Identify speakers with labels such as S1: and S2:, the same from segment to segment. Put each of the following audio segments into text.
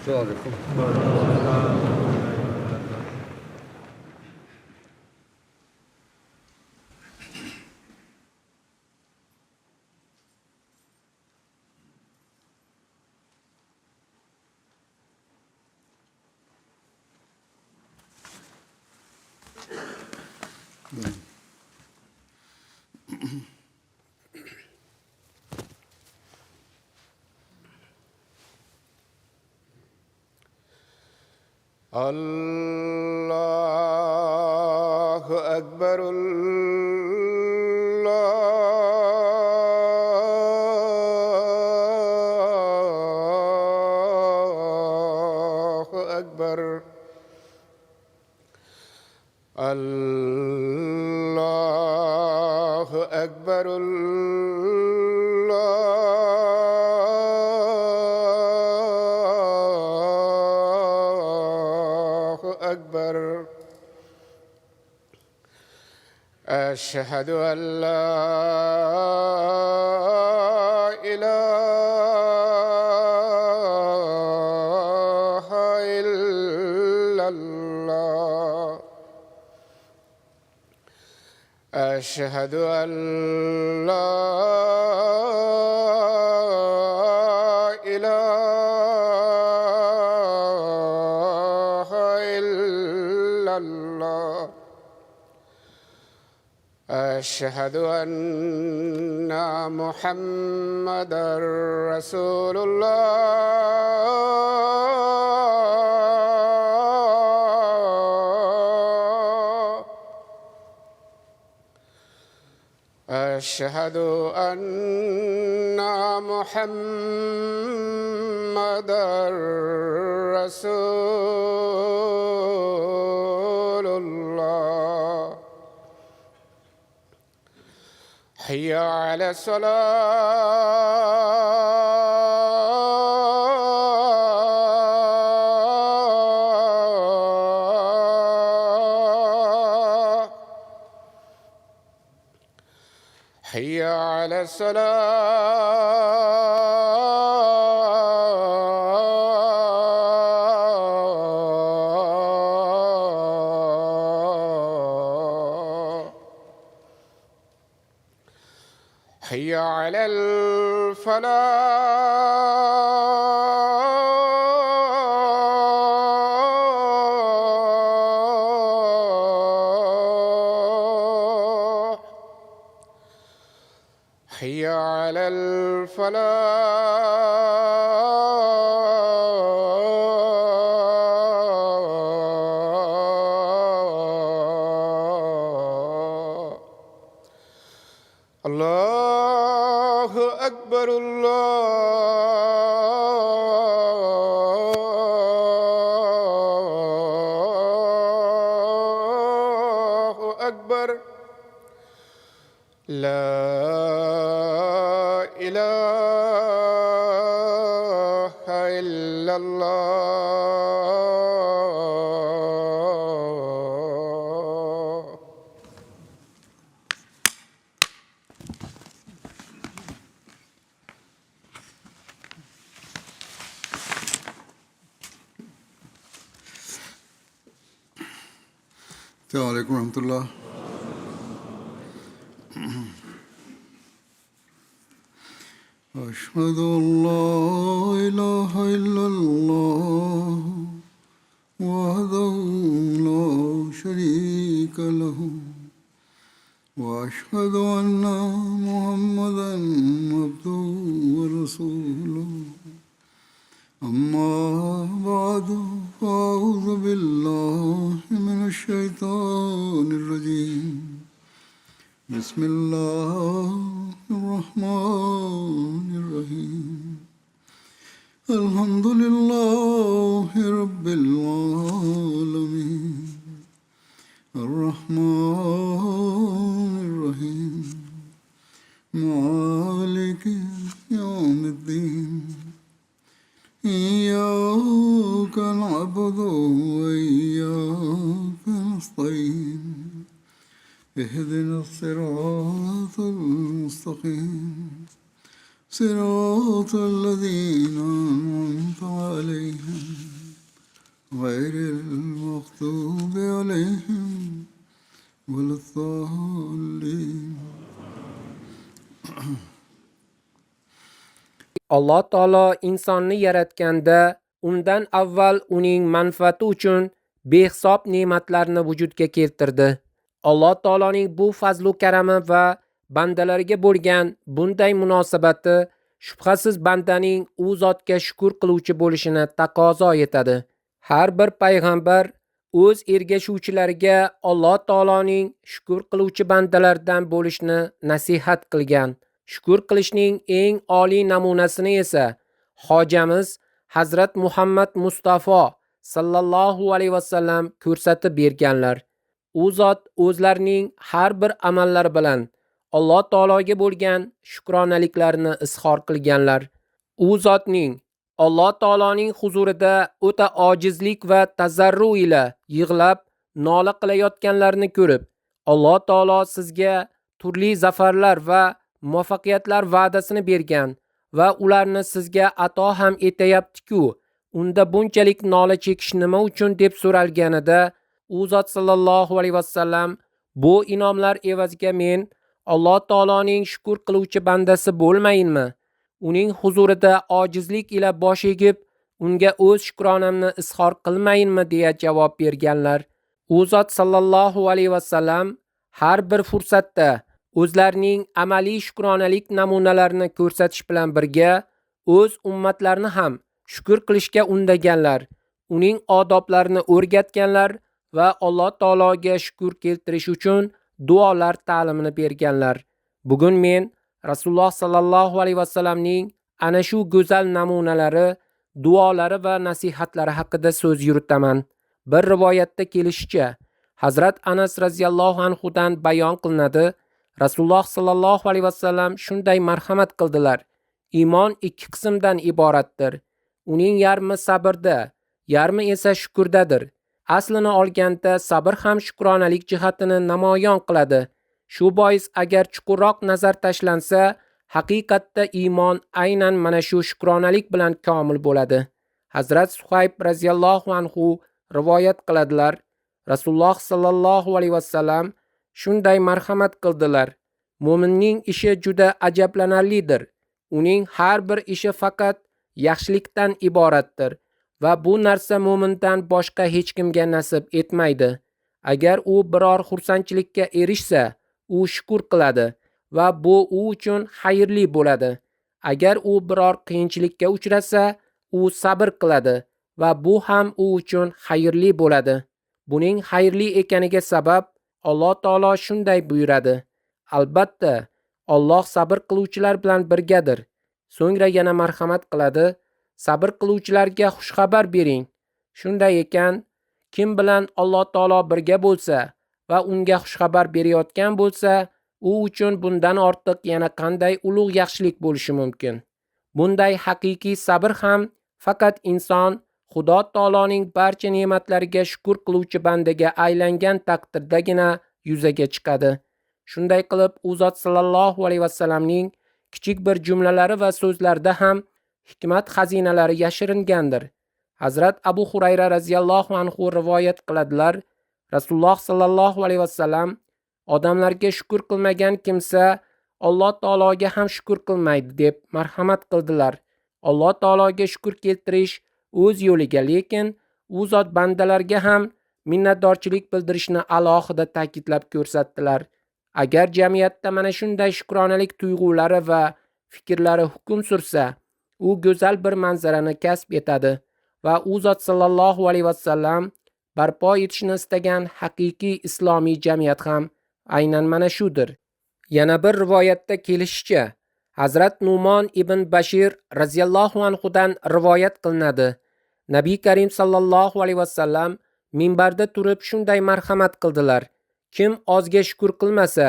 S1: السلام عليكم. الله أكبر الله أكبر الله أكبر الله أكبر أشهد أن لا إله إلا الله أشهد أن لا إله إلا الله أشهد أن محمدا رسول الله أشهد أن محمدا رسول الله حي على الصلاة حي على الصلاة حي على الفلاح حي على الفلاح الله أكبر الله أكبر لا إله إلا الله.
S2: السلام عليكم ورحمة الله. أشهد أن لا إله إلا الله وحده لا شريك له وأشهد أن محمدا عبده ورسوله. أما بعد فأعوذ بالله من الشيطان الرجيم. بسم الله الرحمن الرحيم. الحمد لله رب العالمين الرحمن الرحيم مالك يوم الدين إياك نعبد وإياك نستعين اهدنا الصراط المستقيم صراط الذين أنعمت عليهم غير المغضوب عليهم ولا الضالين.
S3: Alloh taolo insonni yaratganda undan avval uning manfaati uchun behisob ne'matlarni vujudga keltirdi. Alloh taoloning bu fazlu karami va bandalariga bo'lgan bunday munosabati shubhasiz bandaning u zotga shukr qiluvchi bo'lishini taqozo etadi. Har bir payg'ambar o'z ergashuvchilariga Alloh taoloning shukr qiluvchi bandalardan bo'lishni nasihat qilgan. Shukr qilishning eng oliy namunasini esa hojamiz Hazrat Muhammad Mustafa sallallohu alayhi vasallam ko'rsatib berganlar. U zot o'zlarining har bir amallari bilan Alloh taologa bo'lgan shukronaliklarini izhor qilganlar. U zotning Alloh taoloning huzurida o'ta ojizlik va tazarru ila yig'lab nola qilayotganlarini ko'rib, Alloh taolo sizga turli zafarlar va muvaffaqiyatlar va'dasini bergan va ularni sizga ato ham etayapti-ku, unda bunchalik nola chekish nima uchun deb so'ralganida, u zot sallallohu alayhi vasallam bu inomlar evaziga men Alloh taoloning shukr qiluvchi bandasi bo'lmayinmi? Uning huzurida ojizlik ila bosh egib, unga o'z shukronamni izhor qilmayinmi deya javob berganlar. U zot sallallohu alayhi vasallam har bir fursatda o'zlarining amaliy shukronalik namunalarini ko'rsatish bilan birga o'z ummatlarini ham shukr qilishga undaganlar, uning odoblarini o'rgatganlar va Alloh taologa shukr keltirish uchun duolar ta'limini berganlar. Bugun men Rasululloh sallallohu alayhi vasallamning ana shu go'zal namunalari, duolari va nasihatlari haqida so'z yuritaman. Bir rivoyatda kelishicha, Hazrat Anas radhiyallohu anhu dan bayon qilinadi, Rasululloh sallallohu alayhi vasallam shunday marhamat qildilar: iymon ikki qismdan iboratdir. Uning yarmi sabrda, yarmi esa shukrdadir. Aslini olganda sabr ham shukronalik jihatini namoyon qiladi. Shu bois agar chuqurroq nazar tashlansa, haqiqatda iymon aynan mana shu shukronalik bilan komil bo'ladi. Hazrat Suhayb radhiyallohu anhu rivoyat qiladilar, Rasululloh sallallohu alayhi vasallam shunday marhamat qildilar: mo'minning ishi juda ajablanarlidir. Uning har bir ishi faqat yaxshilikdan iboratdir va bu narsa mo'mindan boshqa hech kimga nasib etmaydi. Agar u biror xursandchilikka erishsa, u shukr qiladi va bu u uchun xayrli bo'ladi. Agar u biror qiyinchilikka uchrasa, u sabr qiladi va bu ham u uchun xayrli bo'ladi. Buning xayrli ekaniga sabab Alloh taolo shunday buyuradi: albatta, Alloh sabr qiluvchilar bilan birgadir. So'ngra yana marhamat qiladi: sabr qiluvchilarga xushxabar bering. Shunday ekan, kim bilan Alloh taolo birga bo'lsa va unga xushxabar berayotgan bo'lsa, u uchun bundan ortiq yana qanday ulug' yaxshilik bo'lishi mumkin? Bunday haqiqiy sabr ham faqat inson Xudo taoloning barcha ne'matlariga shukr qiluvchi bandaga aylangan taqdirdagina yuzaga chiqadi. Shunday qilib, u zot sallallohu alayhi vasallamning kichik bir jumlalari va so'zlarida ham hikmat xazinalari yashiringandir. Hazrat Abu Hurayra radhiyallohu anhu rivoyat qiladilar, Rasululloh sallallohu alayhi vasallam odamlarga shukr qilmagan kimsa Alloh taologa ham shukr qilmaydi deb marhamat qildilar. Alloh taologa shukr keltirish o'z yo'liga, lekin u zot bandalarga ham minnatdorchilik bildirishni alohida ta'kidlab ko'rsatdilar. Agar jamiyatda mana shunday shukronalik tuyg'ulari va fikrlari hukm sursa, u go'zal bir manzarani kasb etadi va u zot sallallohu alayhi vasallam barpo etishni istagan haqiqiy islomiy jamiyat ham aynan mana shudir. Yana bir rivoyatda kelishicha, Hazrat Nu'mon ibn Bashir radhiyallohu anhudan rivoyat qilinadi. Nabiy Karim sallallohu alayhi vasallam minbarda turib shunday marhamat qildilar: kim ozga shukr qilmasa,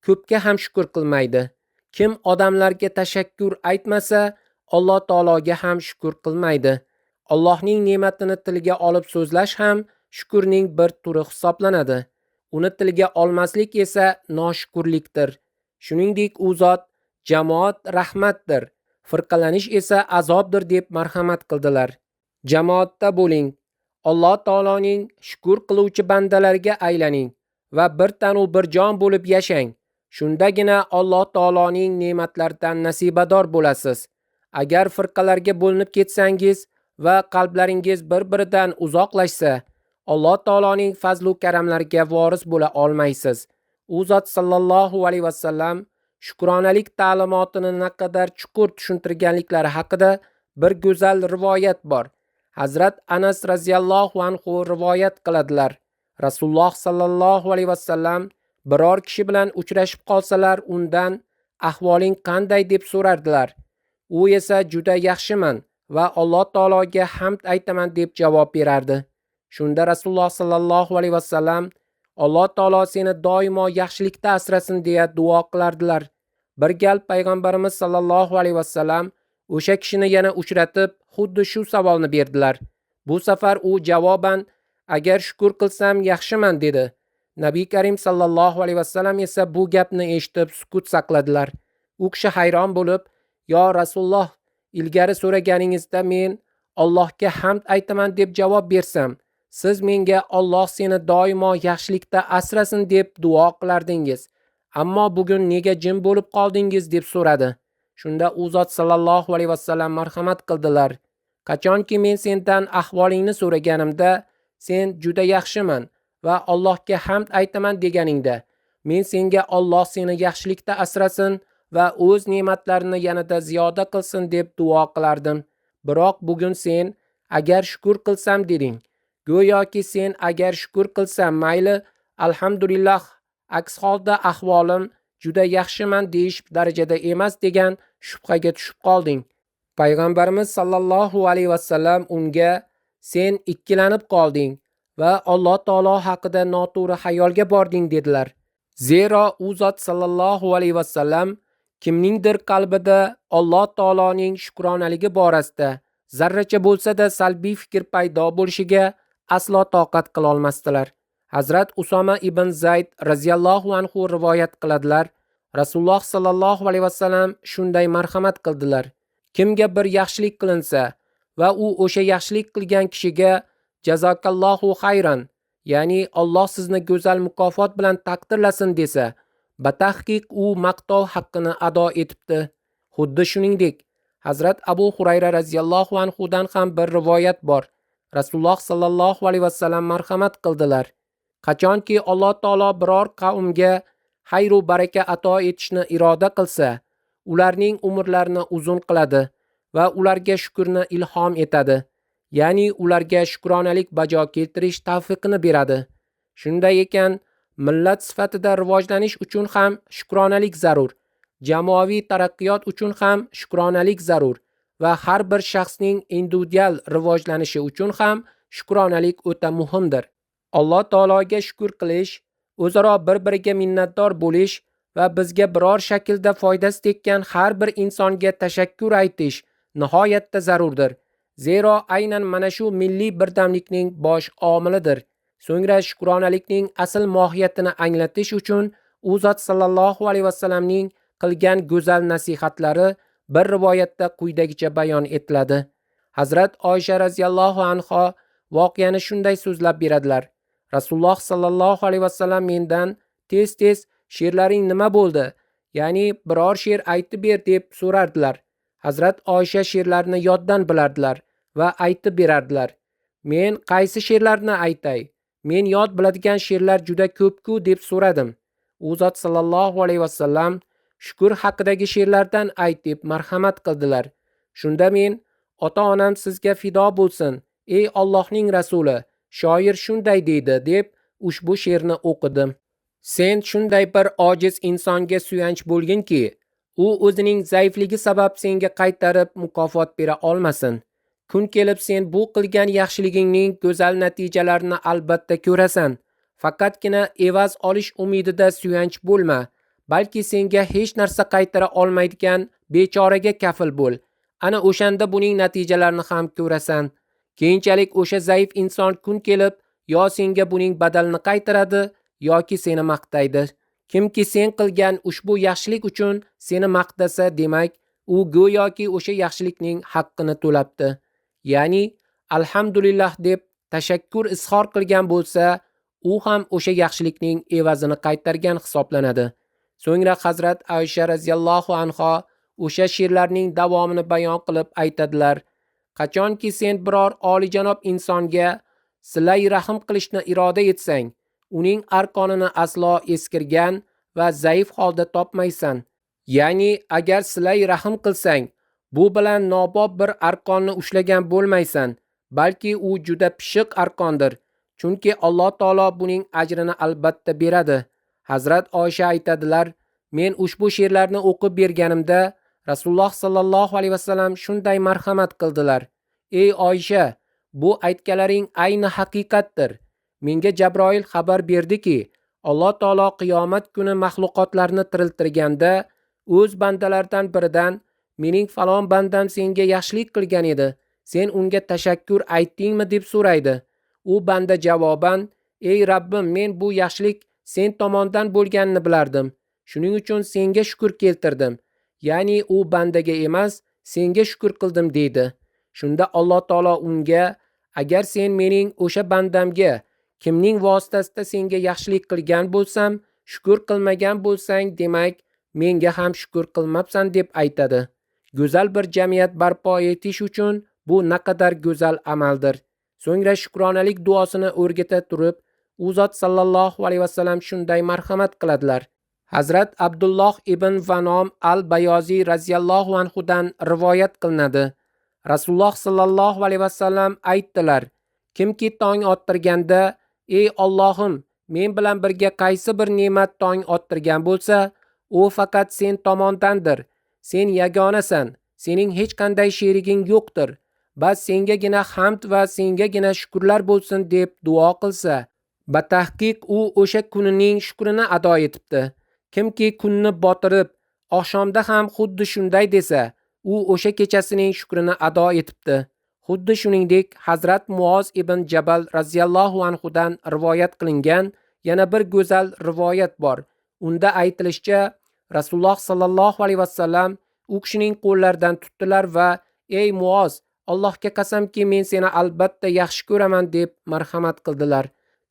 S3: ko'pga ham shukr qilmaydi. Kim odamlarga tashakkur aytmasa, Alloh taologa ham shukr qilmaydi. Allohning ne'matini tilga olib so'zlash ham shukrning bir turi hisoblanadi. Uni tilga olmaslik esa noshukrlikdir. Shuningdek, u zot jamoat rahmatdir. Firqalanish esa azobdir deb marhamat qildilar. Jamoatda bo'ling. Alloh taoloning shukr qiluvchi bandalariga aylaning va bir tanu bir jon bo'lib yashang. Shundagina Alloh taoloning ne'matlaridan nasibador bo'lasiz. Agar firqalarga bo'linib ketsangiz va qalblaringiz bir-biridan uzoqlashsa, Alloh taoloning fazlu karamlariga voris bo'la olmaysiz. U zot sallallohu alayhi vasallam shukronalik ta'limotini naqadar chuqur tushuntirganliklari haqida bir go'zal rivoyat bor. Hazrat Anas radhiyallohu anhu rivoyat qiladilar. Rasululloh sallallohu alayhi vasallam biror kishi bilan uchrashib qolsalar, undan ahvoling qanday deb so'rardilar. U esa juda yaxshiman va Alloh taologa hamd aytaman deb javob berardi. Shunda Rasululloh sallallohu alayhi vasallam Alloh taolo seni doimo yaxshilikda asrasin deya duo qilardilar. Bir gal payg'ambarimiz sallallohu alayhi vasallam o'sha kishini yana uchratib, xuddi shu savolni berdilar. Bu safar u javoban agar shukr qilsam yaxshiman dedi. Nabiy Karim sallallohu alayhi vasallam esa bu gapni eshitib sukut saqladilar. U kishi hayron bo'lib, "Yo Rasululloh, ilgari so'raganingizda men Allohga hamd aytaman deb javob bersam, siz menga Alloh seni doimo yaxshilikda asrasin deb duo qilardingiz. Ammo bugun nega jim bo'lib qoldingiz?" deb so'radi. Shunda u zot sallallohu alayhi vasallam marhamat qildilar. Qachonki men sendan ahvolingni so'raganimda, sen juda yaxshiman va Allohga hamd aytaman deganingda, men senga Alloh seni yaxshilikda asrasin va o'z ne'matlarini yanada ziyoda qilsin deb duo qilardim. Biroq bugun sen agar shukr qilsam deding. Go'yoki sen agar shukr qilsam mayli, alhamdulillah, aks holda ahvolim juda yaxshiman deyish darajada emas degan shubhaga tushib qolding. Payg'ambarimiz sallallohu alayhi vasallam unga sen ikkilanib qolding va Alloh taolo haqida noto'g'ri xayolga bording dedilar. Zero u zot sallallohu alayhi vasallam kimningdir qalbida Alloh taoloning shukronaligi borasida zarracha bo'lsa-da salbiy fikr paydo bo'lishiga aslo toqat qila olmasdilar. Hazrat Usoma ibn Zayd radhiyallohu anhu rivoyat qiladilar. Rasululloh sallallohu alayhi vasallam shunday marhamat qildilar. Kimga bir yaxshilik qilinsa va u o'sha yaxshilik qilgan kishiga jazakallohu xayran, ya'ni Alloh sizni go'zal mukofot bilan taqdirlasin desa, batahqiq u maqtov haqqini ado etibdi. Xuddi shuningdek, Hazrat Abu Hurayra radhiyallohu anhu dan ham bir rivoyat bor. Rasululloh sallallohu alayhi vasallam marhamat qildilar. Qachonki Alloh taolo biror qavmga xayr va baraka ato etishni iroda qilsa, ularning umrlarini uzun qiladi va ularga shukrni ilhom etadi. Ya'ni ularga shukronalik bajo keltirish tavfiqini beradi. Shunday ekan, millat sifatida rivojlanish uchun ham shukronalik zarur. Jamoaviy taraqqiyot uchun ham shukronalik zarur va har bir shaxsning individual rivojlanishi uchun ham shukronalik o'ta muhimdir. Alloh taologa shukr qilish, o'zaro bir-biriga minnatdor bo'lish va bizga biror shaklda foydasi tekkan har bir insonga tashakkur aytish nihoyatda zarurdir. Zero aynan mana shu milliy birdamlikning bosh omilidir. So'ngra shukronalikning asl mohiyatini anglatish uchun u zot sallallohu alayhi vasallamning qilgan go'zal nasihatlari bir rivoyatda quyidagicha bayon etiladi. Hazrat Oysha radhiyallohu anha voqeani shunday so'zlab beradilar. Rasululloh sallallohu alayhi vasallam mendan tez-tez she'rlaring nima bo'ldi? Ya'ni biror she'r aytib ber deb so'rardilar. Hazrat Oysha she'rlarni yoddan bilardilar va aytib berardilar. Men qaysi she'rlarni aytay? Men yod biladigan she'rlar juda ko'p-ku deb so'radim. U zot sallallohu alayhi vasallam shukr haqidagi she'rlardan ayt deb marhamat qildilar. Shunda men ota-onam sizga fido bo'lsin, ey Allohning rasuli, shoir shunday deydi deb ushbu she'rni o'qidim. Sen shunday bir ojiz insonga suyanch bo'lginki, u o'zining zaifligi sabab senga qaytarib mukofot bera olmasin. Kun kelib sen bu qilgan yaxshiligingning go'zal natijalarini albatta ko'rasan. Faqatgina evaz olish umidida suyanch bo'lma, balki senga hech narsa qaytara olmaydigan bechoraga kafil bo'l. Ana o'shanda buning natijalarini ham ko'rasan. Keyinchalik o'sha zaif inson kun kelib yo senga buning badalini qaytaradi yoki seni maqtaydi. Kimki sen qilgan ushbu yaxshilik uchun seni maqtasa, demak, u go'yoki o'sha yaxshilikning haqqini to'labdi. Ya'ni alhamdulillah deb tashakkur izhor qilgan bo'lsa, u ham o'sha yaxshilikning evazini qaytargan hisoblanadi. So'ngra Hazrat Oysha radhiyallohu anha o'sha she'rlarning davomini bayon qilib aytadilar: qachonki sen biror olijanob insonga silay rahm qilishni iroda etsang, uning arqonini aslo eskirgan va zaif holda topmaysan. Ya'ni agar silay rahm qilsang, bu bilan nobob bir arqonni ushlagan bo'lmaysan, balki u juda pishiq arqondir. Chunki Alloh taolo buning ajrini albatta beradi. Hazrat Oysha aytadilar: men ushbu she'rlarni o'qib berganimda Rasululloh sallallohu alayhi vasallam shunday marhamat qildilar: ey Oysha, bu aytganlaring ayni haqiqatdir. Menga Jabroil xabar berdiki, Alloh taolo qiyomat kuni maxluqotlarni tiriltirganda o'z bandalaridan biridan mening falon bandam senga yaxshilik qilgan edi, sen unga tashakkur aytdingmi deb so'raydi. U banda javoban: ey Rabbim, men bu yaxshilik sen tomondan bo'lganini bilardim, shuning uchun senga shukr keltirdim. Ya'ni u bandaga emas, senga shukr qildim deydi. Shunda Alloh taolo unga: agar sen mening o'sha bandamga kimning vositasida senga yaxshilik qilgan bo'lsam, shukr qilmagan bo'lsang, demak menga ham shukr qilmabsan deb aytadi. Go'zal bir jamiyat barpo etish uchun bu naqadar go'zal amaldir. So'ngra shukronalik duosini o'rgata turib, u zot sallallohu alayhi vasallam shunday marhamat qiladilar. Hazrat Abdulloh ibn Vanom al-Bayoziy radhiyallohu anhu dan rivoyat qilinadi. Rasululloh sallallohu alayhi vasallam aytdilar: kimki tong ottirganda, ey Allohim, men bilan birga qaysi bir ne'mat tong ottirgan bo'lsa, u faqat sen tomondandir. Sen yagonasan, sening hech qanday sheriging yo'qdir. Bas sengagina hamd va sengagina shukrlar bo'lsin deb duo qilsa, batahqiq u o'sha kunining shukrini ado etibdi. Kimki kunni botirib, oqshomda ham xuddi shunday desa, u o'sha kechasining shukrini ado etibdi. Xuddi shuningdek Hazrat Muoz ibn Jabal radhiyallohu anhu dan rivoyat qilingan yana bir go'zal rivoyat bor. Unda aytilishicha, Rasululloh sallallohu alayhi vasallam u kishining qo'llaridan tutdilar va: ey Muoz, Allohga qasamki, men seni albatta yaxshi ko'raman deb marhamat qildilar.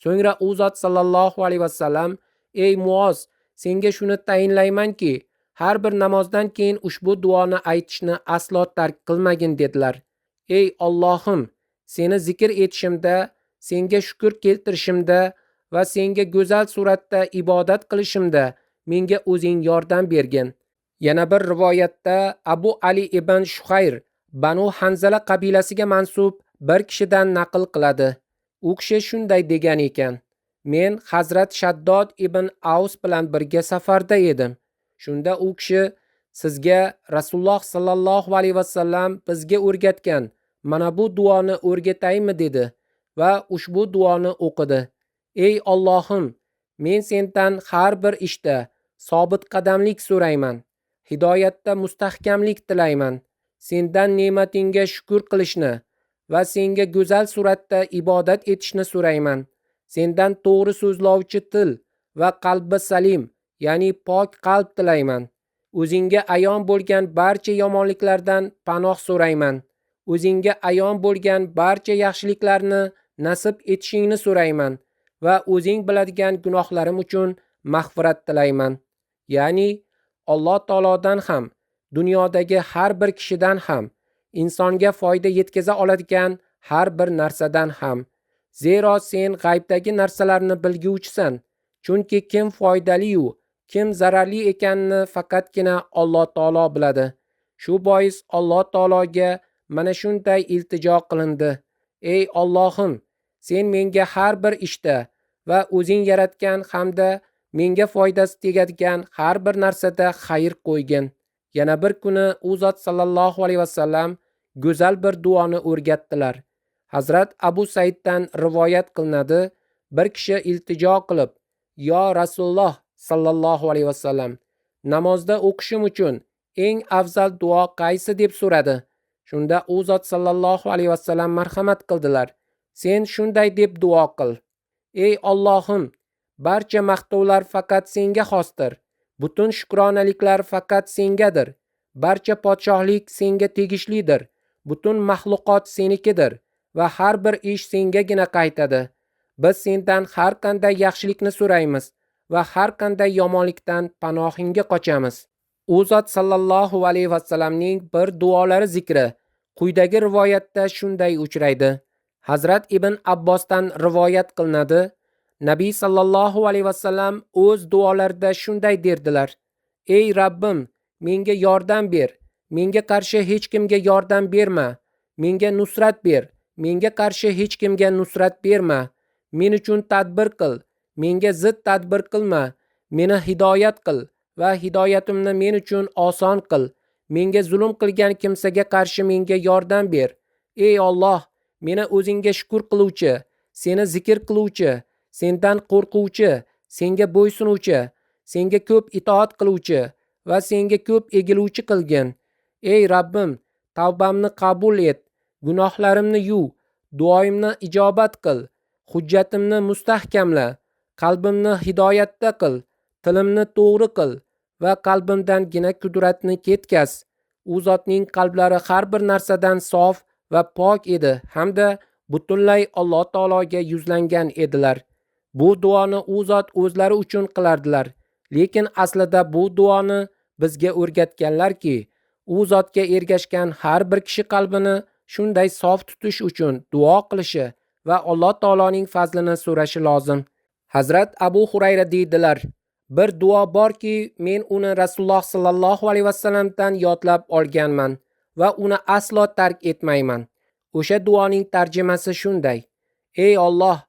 S3: So'ngra u zot sallallohu alayhi vasallam: ey Muoz, senga shuni tayinlaymanki, har bir namozdan keyin ushbu duoni aytishni aslo tark qilmagin dedilar. Ey Allohim, seni zikr etishimda, senga shukr keltirishimda va senga go'zal suratda ibodat qilishimda menga o'zing yordam bergin. Yana bir rivoyatda Abu Ali ibn Shuhayr Banu Hanzala qabilasiga mansub bir kishidan naql qiladi. U kishi shunday degan ekan: men Hazrat Shaddod ibn Avs bilan birga safarda edim. Shunda u kishi: sizga Rasululloh sallallohu alayhi vasallam bizga o'rgatgan mana bu duoni o'rgataymi dedi va ushbu duoni o'qidi. Ey Allohim, men sendan har bir ishda sobit qadamlik so'rayman, hidoyatda mustahkamlik tilayman, sendan ne'matingga shukr qilishni va senga go'zal suratda ibodat etishni so'rayman. Sendan to'g'ri so'zlovchi til va qalbi salim, ya'ni pok qalb tilayman. O'zingga ayon bo'lgan barcha yomonliklardan panoh so'rayman. O'zingga ayon bo'lgan barcha yaxshiliklarni nasib etishingni so'rayman va o'zing biladigan gunohlarim uchun mag'firat tilayman. Ya'ni Alloh taolodan ham, dunyodagi har bir kishidan ham, insonga foyda yetkaza oladigan har bir narsadan ham. Zero sen g'aybdagi narsalarni bilguvchisan. Chunki kim foydali-yu, kim zararli ekanini faqatgina Alloh taolo biladi. Shu bois Alloh taologa mana shunday iltijo qilindi: Ey Allohim, sen menga har bir ishda va o'zing yaratgan hamda menga foydasi tegadigan har bir narsada xayr qo'ygin. Yana bir kuni u zot sallallohu alayhi vasallam go'zal bir duoni o'rgatdilar. Hazrat Abu Saiddan rivoyat qilinadi, bir kishi iltijo qilib: "Yo Rasululloh sallallohu alayhi vasallam, namozda o'qishim uchun eng afzal duo qaysi?" deb so'radi. Shunda u zot sallallohu alayhi vasallam marhamat qildilar: "Sen shunday deb duo qil: Ey Allohim, barcha maqtovlar faqat senga xosdir. Butun shukronaliklar faqat sengadir. Barcha podshohlik senga tegishlidir. Butun maxluqot senikidir va har bir ish sengagina qaytadi. Biz sendan har qanday yaxshilikni so'raymiz va har qanday yomonlikdan panohingga qochamiz. U zot sallallohu alayhi vasallamning bir duolari zikri quyidagi rivoyatda shunday uchraydi. Hazrat Ibn Abbosdan rivoyat qilinadi. Nabiy sallallohu alayhi vasallam o'z duolarida shunday derdilar: Ey Rabbim, menga yordam ber. Menga qarshi hech kimga yordam berma. Menga nusrat ber. Menga qarshi hech kimga nusrat berma. Men uchun tadbir qil. Menga zid tadbir qilma. Meni hidoyat qil va hidoyatimni men uchun oson qil. Menga zulm qilgan kimsaga qarshi menga yordam ber. Ey Alloh, meni o'zingga shukr qiluvchi, seni zikr qiluvchi, sendan qo'rquvchi, senga bo'ysunuvchi, senga ko'p itoat qiluvchi va senga ko'p egiluvchi qilgin. Ey Rabbim, tavbamni qabul et, gunohlarimni yuv, duoimni ijobat qil, hujjatimni mustahkamla, qalbimni hidoyatda qil, tilimni to'g'ri qil va qalbimdangina kudratni ketkaz. U zotning qalblari har bir narsadan sof va pok edi hamda butunlay Alloh taologa yuzlangan edilar. Bu duoni u zot o'zlari uchun qilardilar, lekin aslida bu duoni bizga o'rgatganlarki, u zotga ergashgan har bir kishi qalbini shunday sof tutish uchun duo qilishi va Alloh taoloning fazlini so'rashi lozim. Hazrat Abu Hurayra deydilar: Bir duo borki, men uni Rasululloh sallallohu alayhi vasallamdan yodlab olganman va uni aslo tark etmayman. O'sha duoning tarjimasi shunday: Ey Alloh,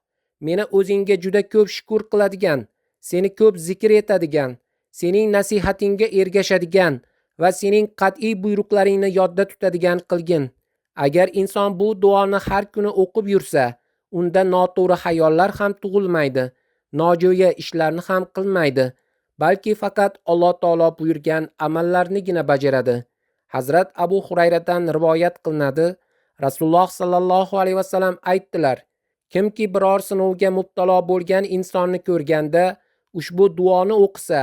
S3: meni o'zingga juda ko'p shukr qiladigan, seni ko'p zikr etadigan, sening nasihatingga ergashadigan va sening qat'iy buyruqlaringni yodda tutadigan qilgin. Agar inson bu duoni har kuni o'qib yursa, unda noto'g'ri xayollar ham tug'ilmaydi, nojo'ya ishlarni ham qilmaydi, balki faqat Alloh taolo buyurgan amallarnigina bajaradi. Hazrat Abu Hurayradan rivoyat qilinadi. Rasululloh sallallohu alayhi vasallam aytdilar: Kimki biror sinovga mubtalo bo'lgan insonni ko'rganda ushbu duoni o'qisa,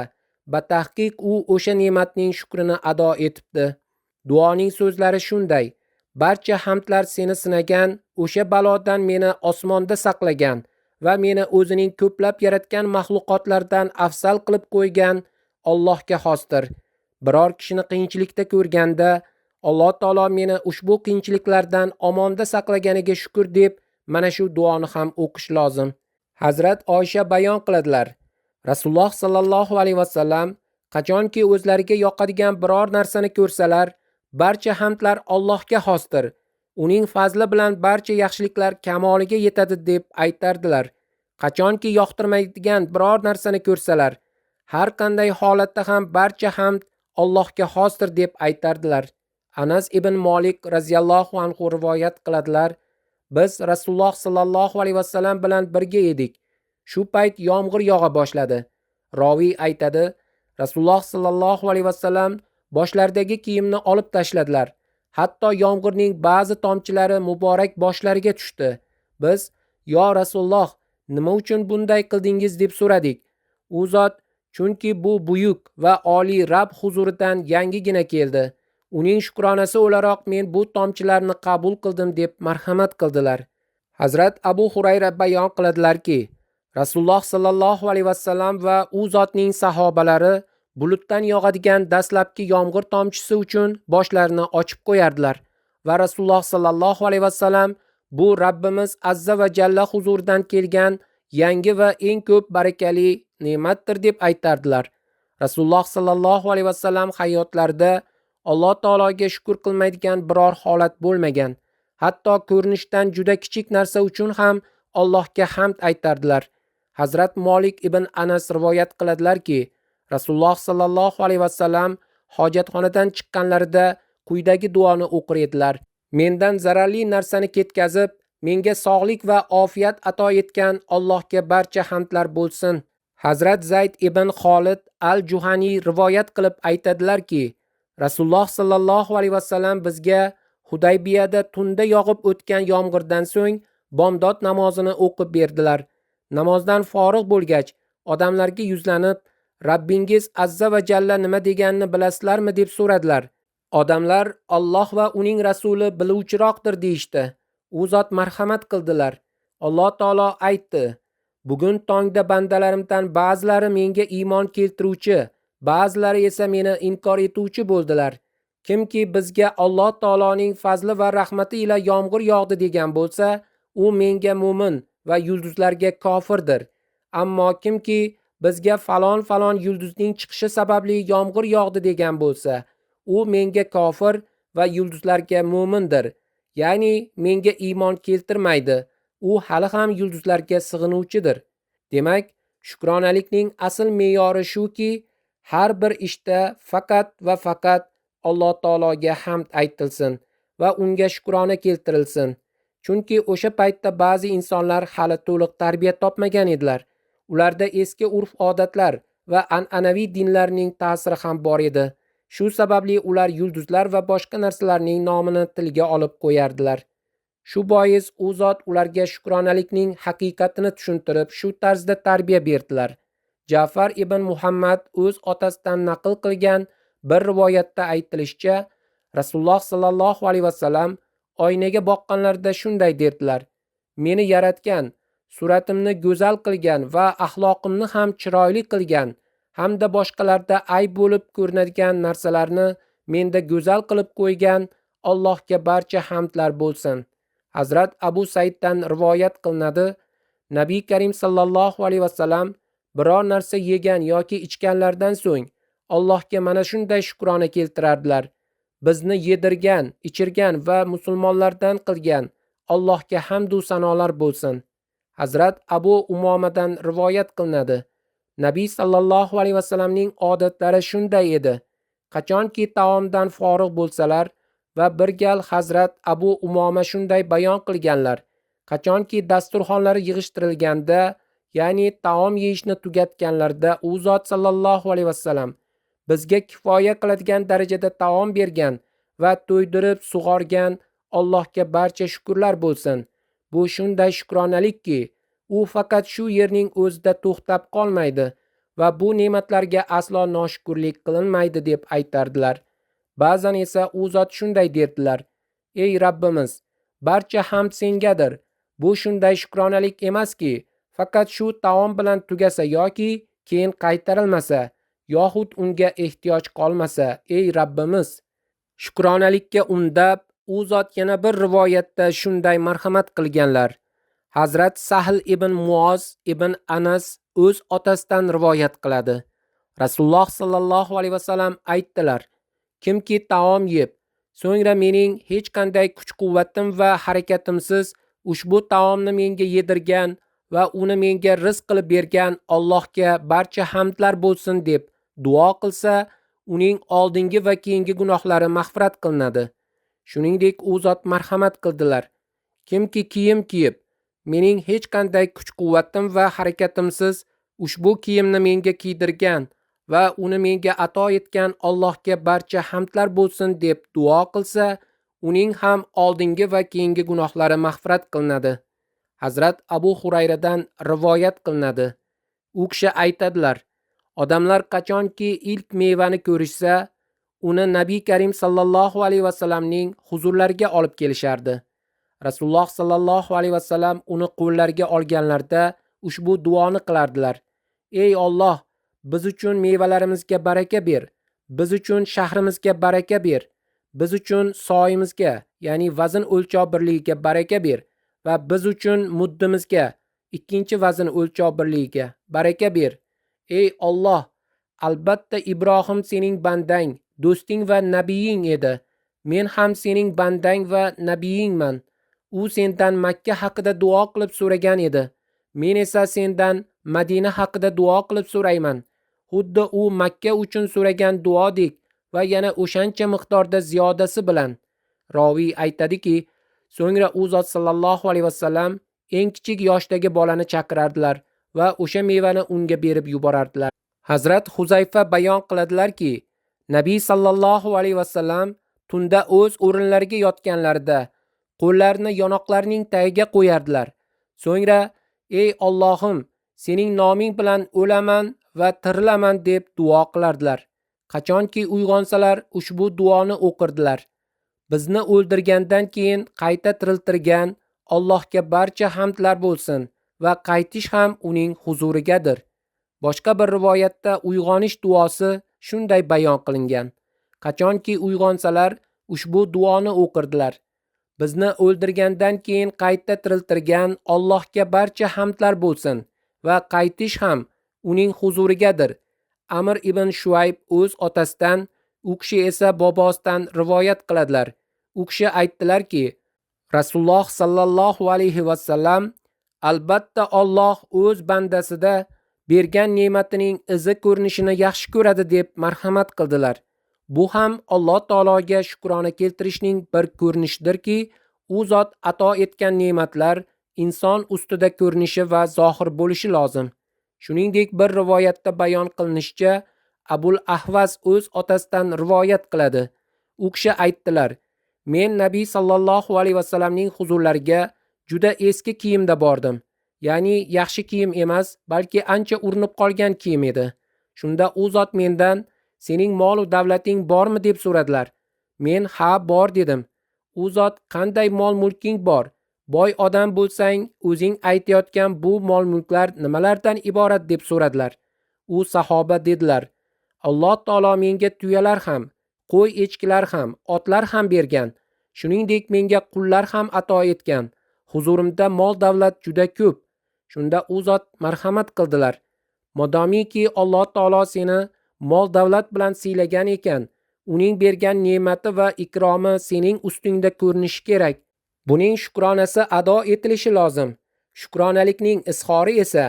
S3: batahqiq u o'sha ne'matning shukrini ado etibdi. Duoning so'zlari shunday: Barcha hamdlar seni sinagan, o'sha balodan meni osmonda saqlagan va meni o'zining ko'plab yaratgan maxluqotlardan afzal qilib qo'ygan Allohga xosdir. Biror kishini qiyinchilikda ko'rganda Alloh taolo meni ushbu qiyinchiliklardan omonda saqlaganiga shukr deb mana shu duoni ham o'qish lozim. Hazrat Oysha bayon qiladilar: Rasululloh sallallohu alayhi vasallam qachonki o'zlariga yoqadigan biror narsani ko'rsalar, barcha hamdlar Allohga xosdir. Uning fazli bilan barcha yaxshiliklar kamoliga yetadi deb aytardilar. Qachonki yoqtirmaydigan biror narsani ko'rsalar, har qanday holatda ham barcha hamd Allohga xosdir deb aytardilar. Anas ibn Malik radhiyallohu anhu rivoyat qiladilar: Biz Rasululloh sallallohu alayhi vasallam bilan birga edik. Shu payt yomg'ir yog'a boshladi. Roviy aytadi: Rasululloh sallallohu alayhi vasallam boshlaridagi kiyimni olib tashladilar. Hatto yomg'irning ba'zi tomchilari muborak boshlariga tushdi. Biz: "Yo Rasululloh, nima uchun bunday qildingiz?" deb so'radik. U zot: "Chunki bu buyuk va oliy Rabb huzuridan yangigina keldi. Uning shukronasi o'laroq men bu tomchilarni qabul qildim" deb marhamat qildilar. Hazrat Abu Hurayra bayon qiladilarki, Rasululloh sallallohu alayhi vasallam va u zotning sahobalari bulutdan yog'adigan dastlabki yomg'ir tomchisi uchun boshlarini ochib qo'yardilar va Rasululloh sallallohu alayhi vasallam bu Rabbimiz azza va jalla huzuridan kelgan yangi va eng ko'p barakali ne'matdir deb aytardilar. Rasululloh sallallohu alayhi vasallam hayotlarida Alloh taologa shukr qilmaydigan biror holat bo'lmagan. Hatto ko'rinishdan juda kichik narsa uchun ham Allohga hamd aytardilar. Hazrat Malik ibn Anas rivoyat qiladilarki, Rasululloh sallallohu alayhi vasallam hojatxonadan chiqqanlarida quyidagi duoni o'qir edilar: Mendan zararli narsani ketkazib, menga sog'lik va ofiyat ato etgan Allohga barcha hamdlar bo'lsin. Hazrat Zayd ibn Xolid al-Juhani rivoyat qilib aytadilarki, Rasululloh sallallohu alayhi vasallam bizga Hudaybiyada tunda yog'ib o'tgan yomg'irdan so'ng bomdod namozini o'qib berdilar. Namozdan forig' bo'lgach, odamlarga yuzlanib, Rabbingiz azza va jalla nima deganini bilasizlarmi deb so'radilar. Odamlar Alloh va uning rasuli biluvchiroqdir deyishdi. U zot marhamat qildilar. Alloh taolo aytdi: Bugun tongda bandalarimdan ba'zilari menga iymon keltiruvchi, ba'zilari esa meni inkor etuvchi bo'ldilar. Kimki bizga Alloh taoloning fazli va rahmati ila yomg'ir yog'di degan bo'lsa, u menga mo'min va yulduzlarga kofirdir. Ammo kimki bizga falon-falon yulduzning chiqishi sababli yomg'ir yog'di degan bo'lsa, u menga kofir va yulduzlarga mo'mindir. Ya'ni menga iymon keltirmaydi. U hali ham yulduzlarga sig'inuvchidir. Demak, shukronalikning asl me'yori shuki, har bir ishda faqat va faqat Alloh taologa hamd aytilsin va unga shukrona keltirilsin. Chunki o'sha paytda ba'zi insonlar hali to'liq tarbiya topmagan edilar. Ularda eski urf-odatlar va an'anaviy dinlarning ta'siri ham bor edi. Shu sababli ular yulduzlar va boshqa narsalarning nomini tilga olib qo'yardilar. Shu bois u zot ularga shukronalikning haqiqatini tushuntirib, shu tarzda tarbiya berdilar. Ja'far ibn Muhammad o'z otasidan naql qilgan bir rivoyatda aytilishicha, Rasululloh sallallohu alayhi vasallam oynaga boqqanlarida shunday derdilar: Meni yaratgan, suratimni go'zal qilgan va axloqimni ham chiroyli qilgan hamda boshqalarda ayb bo'lib ko'rinadigan narsalarni menda go'zal qilib qo'ygan Allohga barcha hamdlar bo'lsin. Hazrat Abu Saiddan rivoyat qilinadi: Nabiy Karim sallallohu alayhi vasallam biror narsa yegan yoki ichganlaridan so'ng Allohga mana shunday shukrona keltirardilar: Bizni yedirgan, ichirgan va musulmonlardan qilgan Allohga hamd va sanolar bo'lsin. Hazrat Abu Umomadan rivoyat qilinadi: Nabiy sallallohu alayhi vasallamning odatlari shunday edi. Qachonki taomdan forig' bo'lsalar va bir gal Hazrat Abu Umoma shunday bayon qilganlar: Qachonki dasturxonlari yig'ishtirilganda, ya'ni taom yeyishni tugatganlarida u zot sallallohu alayhi vasallam bizga kifoya qiladigan darajada taom bergan va to'ydirib sug'organ Allohga barcha shukrlar bo'lsin. Bu shunday shukronalikki, u faqat shu yerning o'zida to'xtab qolmaydi va bu ne'matlarga aslo noshukrlik qilinmaydi deb aytardilar. Ba'zan esa u zot shunday derdilar: Ey Rabbimiz, barcha hamd sengadir. Bu shunday shukronalik emaski, faqat shu taom bilan tugasa yoki keyin qaytarilmasa yoxud unga ehtiyoj qolmasa, ey Rabbimiz. Shukronalikka undab, u zot yana bir rivoyatda shunday marhamat qilganlar. Hazrat Sahl ibn Muoz ibn Anas o'z otasidan rivoyat qiladi. Rasululloh sallallohu alayhi vasallam aytdilar: Kimki taom yeb, so'ngra mening hech qanday kuch-quvvatim va harakatimsiz ushbu taomni menga yedirgan va uni menga rizq qilib bergan Allohga barcha hamdlar bo'lsin deb duo qilsa, uning oldingi va keyingi gunohlari mag'firat qilinadi. Shuningdek, u zot marhamat qildilar: Kimki kiyim kiyib, mening hech qanday kuch-quvvatim va harakatimsiz ushbu kiyimni menga kiydirgan va uni menga ato etgan Allohga barcha hamdlar bo'lsin deb duo qilsa, uning ham oldingi va keyingi gunohlari mag'firat qilinadi. Hazrat Abu Hurayradan rivoyat qilinadi. U kishi aytadilar: Odamlar qachonki ilk mevani ko'rishsa, uni Nabiy Karim sallallohu alayhi vasallamning huzurlariga olib kelishardi. Rasululloh sallallohu alayhi vasallam uni qo'llariga olganlarida ushbu duoni qilardilar: Ey Alloh, biz uchun mevalarimizga baraka ber, biz uchun shahrimizga baraka ber, biz uchun soyimizga, ya'ni vazn o'lchov birligiga baraka ber va biz uchun muddimizga, ikkinchi vazn o'lchov birligiga baraka ber. Ey Alloh, albatta Ibrohim sening bandang, do'sting va nabiying edi. Men ham sening bandang va nabiyingman. U sendan Makka haqida duo qilib so'ragan edi. Men esa sendan Madina haqida duo qilib so'rayman. Xuddi u Makka uchun so'ragan duodek va yana o'shancha miqdorda ziyodasi bilan. Roviy aytadiki, so'ngra u zot sallallohu alayhi vasallam eng kichik yoshdagi bolani chaqirardilar va o'sha mevani unga berib yuborardilar. Hazrat Huzayfa bayon qiladilarki, Nabiy sallallohu alayhi vasallam tunda o'z o'rinlariga yotganlarida qo'llarini yonoqlarining tagiga qo'yardilar. So'ngra: Ey Allohim, sening noming bilan o'laman va tirilaman deb duo qilardilar. Qachonki uyg'onsalar ushbu duoni o'qirdilar. Bizni o'ldirgandan keyin qayta tiriltirgan Allohga barcha hamdlar bo'lsin va qaytish ham uning huzurigadir. Boshqa bir rivoyatda uyg'onish duosi shunday bayon qilingan. Qachonki uyg'onsalar ushbu duoni o'qirdilar. Bizni o'ldirgandan keyin qayta tiriltirgan Allohga barcha hamdlar bo'lsin va qaytish ham uning huzurigadir. Amr ibn Shuayb o'z otasidan, u kishi esa bobosidan rivoyat qiladilar. U kishi aytdilarki, Rasululloh sallallohu alayhi va sallam albatta Alloh o'z bandasida bergan ne'matining izi ko'rinishini yaxshi ko'radi deb marhamat qildilar. Bu ham Alloh taologa shukrona keltirishning bir ko'rinishidirki, u zot ato etgan ne'matlar inson ustida ko'rinishi va zohir bo'lishi lozim. Shuningdek, bir rivoyatda bayon qilinishicha, Abul Ahvas o'z otasidan rivoyat qiladi. U kishi aytdilar: Men Nabiy sallallohu alayhi vasallamning huzurlariga juda eski kiyimda bordim. Ya'ni yaxshi kiyim emas, balki ancha urinib qolgan kiyim edi. Shunda u zot mendan: "Sening mol va davlating bormi?" deb so'radilar. Men "Ha, bor" dedim. U zot: "Qanday mol-mulking bor? Boy odam bo'lsang, o'zing aytayotgan bu mol-mulklar nimalardan iborat?" deb so'radilar. U sahoba dedilar: "Alloh taolo menga tuyalar ham, qo'y echkilar ham, otlar ham bergan. Shuningdek, menga qullar ham ato etgan. Huzurimda mol davlat juda ko'p." Shunda u zot marhamat qildilar: "Modomiki Alloh taolo seni mol davlat bilan siylagan ekan, uning bergan ne'mati va ikromi sening ustingda ko'rinishi kerak. Buning shukronasi ado etilishi lozim. Shukronalikning izhori esa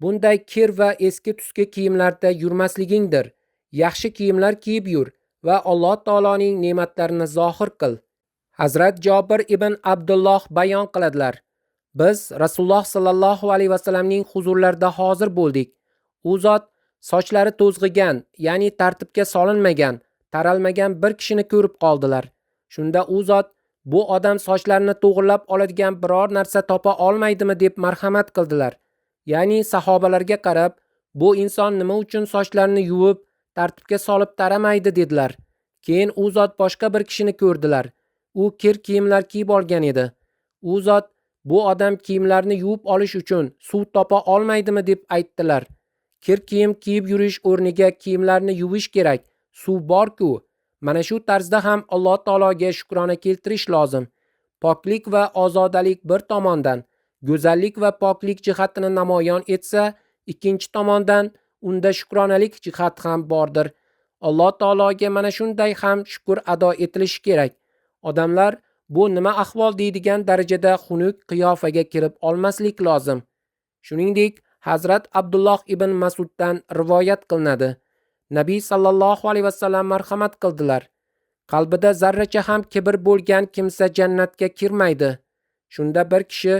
S3: bunday kir va eski tusga kiyimlarda yurmasligingdir. Yaxshi kiyimlar kiyib yur va Alloh taoloning ne'matlarini zohir qil." Hazrat Jobir ibn Abdulloh bayon qiladilar: Biz Rasululloh sallallohu alayhi vasallamning huzurlarida hozir bo'ldik. U zot sochlari to'zg'igan, ya'ni tartibga solinmagan, taralmagan bir kishini ko'rib qoldilar. Shunda u zot: "Bu odam sochlarini to'g'rilab oladigan biror narsa topa olmaydimi?" deb marhamat qildilar. Ya'ni sahobalarga qarab, "Bu inson nima uchun sochlarini yuvib, tartibga solib taramaydi?" dedilar. Keyin u zot boshqa bir kishini ko'rdilar. U kir kiyimlar kiyib olgan edi. U zot: "Bu odam kiyimlarni yuvib olish uchun suv topa olmaydimi?" deb aytdilar. Kir kiyim kiyib yurish o'rniga kiyimlarni yuvish kerak. Suv bor-ku. Mana shu tarzda ham Alloh taologa shukrona keltirish lozim. Poklik va ozodalik bir tomondan go'zallik va poklik jihatini namoyon etsa, ikkinchi tomondan unda shukronalik jihati ham bordir. Alloh taologa mana shunday ham shukr ado etilishi kerak. Odamlar bu nima ahvol deydigan darajada xunuk qiyofaga kirib olmaslik lozim. Shuningdek, Hazrat Abdulloh ibn Mas'uddan rivoyat qilinadi. Nabiy sallallohu alayhi vasallam marhamat qildilar: Qalbida zarracha ham kibr bo'lgan kimsa jannatga kirmaydi. Shunda bir kishi: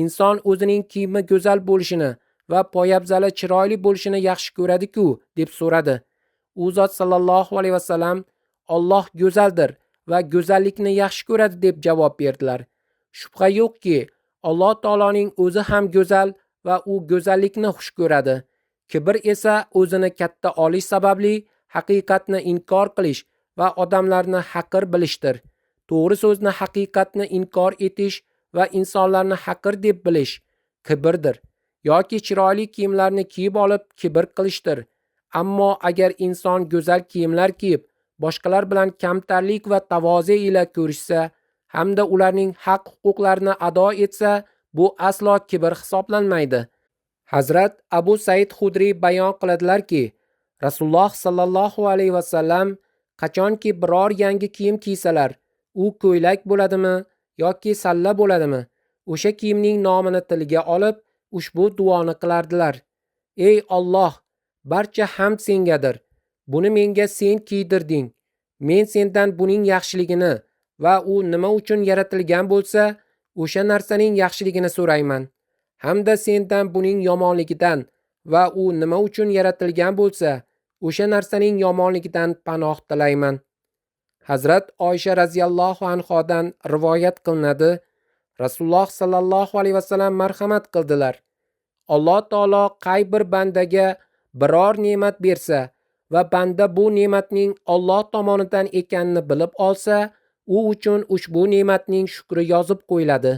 S3: inson o'zining kiyimi go'zal bo'lishini va poyabzali chiroyli bo'lishini yaxshi ko'radi-ku, deb so'radi. U zot sallallohu alayhi vasallam: Alloh go'zaldir va go'zallikni yaxshi ko'radi, deb javob berdilar. Shubha yo'qki, Alloh taoloning o'zi ham go'zal va u go'zallikni xush ko'radi. Kibr esa o'zini katta olish sababli haqiqatni inkor qilish va odamlarni haqir bilishdir. To'g'ri so'zni, haqiqatni inkor etish va insonlarni haqir deb bilish kibrdir yoki chiroyli kiyimlarni kiyib olib kibr qilishdir. Ammo agar inson go'zal kiyimlar kiyib, boshqalar bilan kamtarlik va tavoze ila ko'rishsa hamda ularning haq-huquqlarini ado etsa, bu aslo kibr hisoblanmaydi. Hazrat Abu Said Xudriy bayon qiladilarki, Rasululloh sallallohu alayhi vasallam qachonki biror yangi kiyim kiysalar, u ko'ylak bo'ladimi yoki salla bo'ladimi, o'sha kiyimning nomini tilga olib, ushbu duoni qilardilar: Ey Alloh, barcha hamd sengadir. Buni menga sen kiydirding. Men sendan buning yaxshiligini va u nima uchun yaratilgan bo'lsa, o'sha narsaning yaxshiligini so'rayman. Hamda sendan buning yomonligidan va u nima uchun yaratilgan bo'lsa, o'sha narsaning yomonligidan panoh tilayman. Hazrat Oysha radhiyallohu anhodan rivoyat qilinadi. Rasululloh sallallohu alayhi vasallam marhamat qildilar: Alloh taolo qay bir bandaga biror ne'mat bersa, Va banda bu ne'matning Alloh tomonidan ekanini bilib olsa, u uchun ushbu ne'matning shukri yozib qo'yiladi.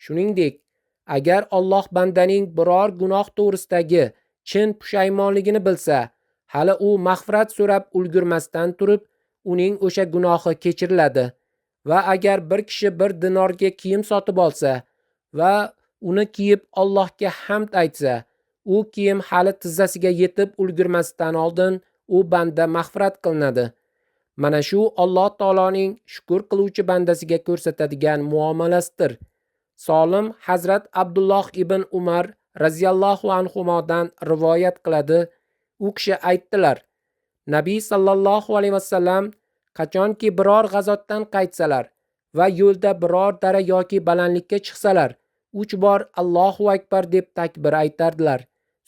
S3: Shuningdek, agar Alloh bandaning biror gunoh to'g'risidagi chin pushaymonligini bilsa, hali u mag'firat so'rab ulgurmasdan turib, uning o'sha gunohi kechiriladi. Va agar bir kishi bir dinorga kiyim sotib olsa va uni kiyib Allohga hamd aytsa, u kiyim hali tizzasiga yetib ulgurmasdan oldin u banda mag'firat qilinadi. Mana shu Alloh taoloning shukr qiluvchi bandasiga ko'rsatadigan muomalasidir. Solim Hazrat Abdulloh ibn Umar radhiyallohu anhumodan rivoyat qiladi. U kishi aytdilar: Nabiy sallallohu alayhi vasallam qachonki biror g'azotdan qaytsalar va yo'lda biror dara yoki balandlikka chiqsalar, 3 bor Allohu akbar deb takbir aytardilar.